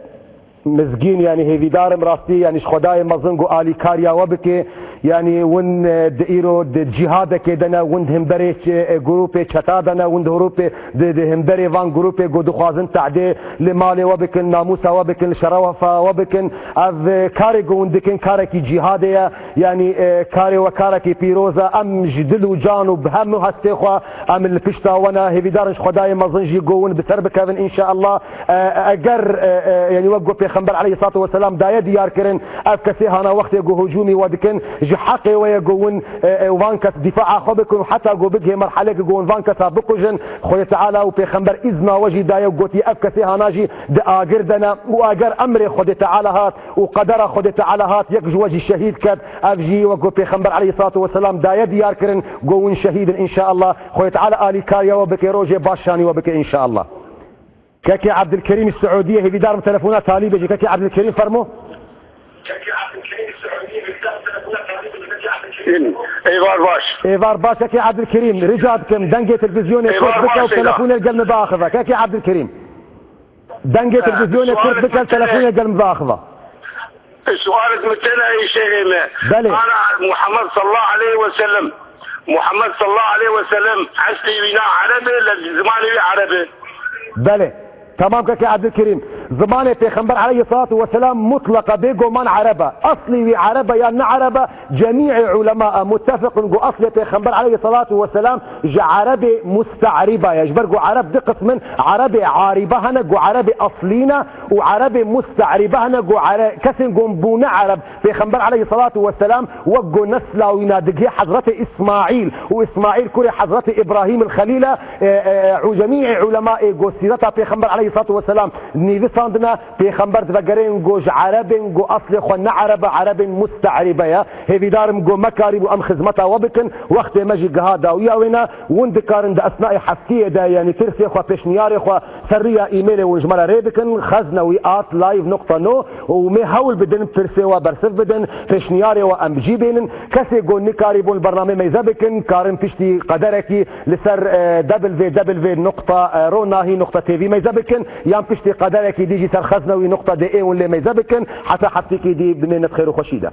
Mizgîn, yani hêvîdar im rastî, yani ji Xwedayê mezin ku alîkariya we bike. Yani win, e, di îro di cîhadekê de ne, win di hemberê ç-, e, grûpê çeta de ne, win di hrûpê di, di hemberê van grûpê ku dixwazin tehdê li malê we bikin, namûsa we bikin, li şerefa we bikin. Ev, e, karê ku win dikin karekî cîhadê ye. Yani, e, karê we karekî pîroz e. Em ji dil û can û bi hemû hestê xwe em li pişta we ne. Hêvîdar in ji Xwedayê mezin jî ku win bi ser bikevin înşeallah. E, eger, e, e, yani wek ku Pêxember aleyhissalatu vesselam daye diyar kirin, ev kesê hana wextê ku hicûmî we dikin, ji heqê we ye ku win, e, e, van kes dîfaa xwe bikin û heta ku bigihê merhelekê ku win van kesa bikujin, Xwedê Teala û Pêxember îzna we jî daye û gotiye ev kesê hana jî di agir de ne û eger emrê Xwedê Teala hat û qedera Xwedê Teala hat, yek ji we jî şehîd ket, ev jî wek ku Pêxember aleyhissalatu vesselam daye diyar kirin ku win şehîd in înşeallah. Xwedê Teala alîkariya we bike, rojê baş şanî we bike înşeallah. Kekê Abdulkerîm ji Siûdiyê, hêvîdar im telefona talî bêje. Kekê Abdulkerîm, fermo. Êvar baş. Êvar baş, kekê Abdulkerîm, rica dikim, dengê televîzyonê kurt bike û telefonê gel min biaxive. Kekê Abdulkerîm. Dengê televîzyonê kurt bike, telefonê gel min biaxive. Sualek min tena ê şêxê me. Belê. Ana Muhammed sallallahu aleyhi ve sellem. Muhammed sallallahu aleyhi ve sellem eslê wî na Ereb e, le zimanê wî Ereb e. Belê. Tamam kekê Abdulkerîm. Zimanê Pêxember aleyhissalatu vesselam mutleqa bêguman Ereb e. Eslê wî Ereb e yan ne Ereb e, cemîê ulema e muttefiq in ku eslê Pêxember aleyhissalatu vesselam ji Erebê musta'riba ye. Ji ber ku Ereb du qism in, Erebê ariba hene ku Erebê eslî ne, û Erebê musta'ribe hene ku Ere-, kesên ku bûne Ereb, Pêxember aleyhissalatu vesselam wek ku nesla wîna digihê Hezretê Îsmaîl, û Îsmaîl kurê Hezretê Îbrahîm el-Xelîl e, e, e, û cemîê ulema ê ku sîreta Pêxember aleyhissalatu vesselam nivîs Standina pêxember divegerên go ji erebên go eslê xwe ne erebe, erebên muste'ribe ye. Hêvîdarim go me karîbû em xizmeta we bikin. Wextê me jî giha dawiya wê ne. Win dikarin di esnayê heftiyê de, yanî tirsê xwe, pêşniyarê xwe ser riya e-mailê win ji me re rê bikin. Xeznewî at live nokta no û mê hewl bidin pirsê we bersiv bidin, pêşniyarê we em bi cî bênin. Kesê go nikarîbûn li bernamê meyze bikin, karin piştî qederekî li ser, e, w w w nokta ronahî nokta t v meyze bikin, yan piştî qederekî dî jî ser xeznewî nokta d e win lê meyze bikin. Heta heftîkî dî bimêne di xêr û xweşî de.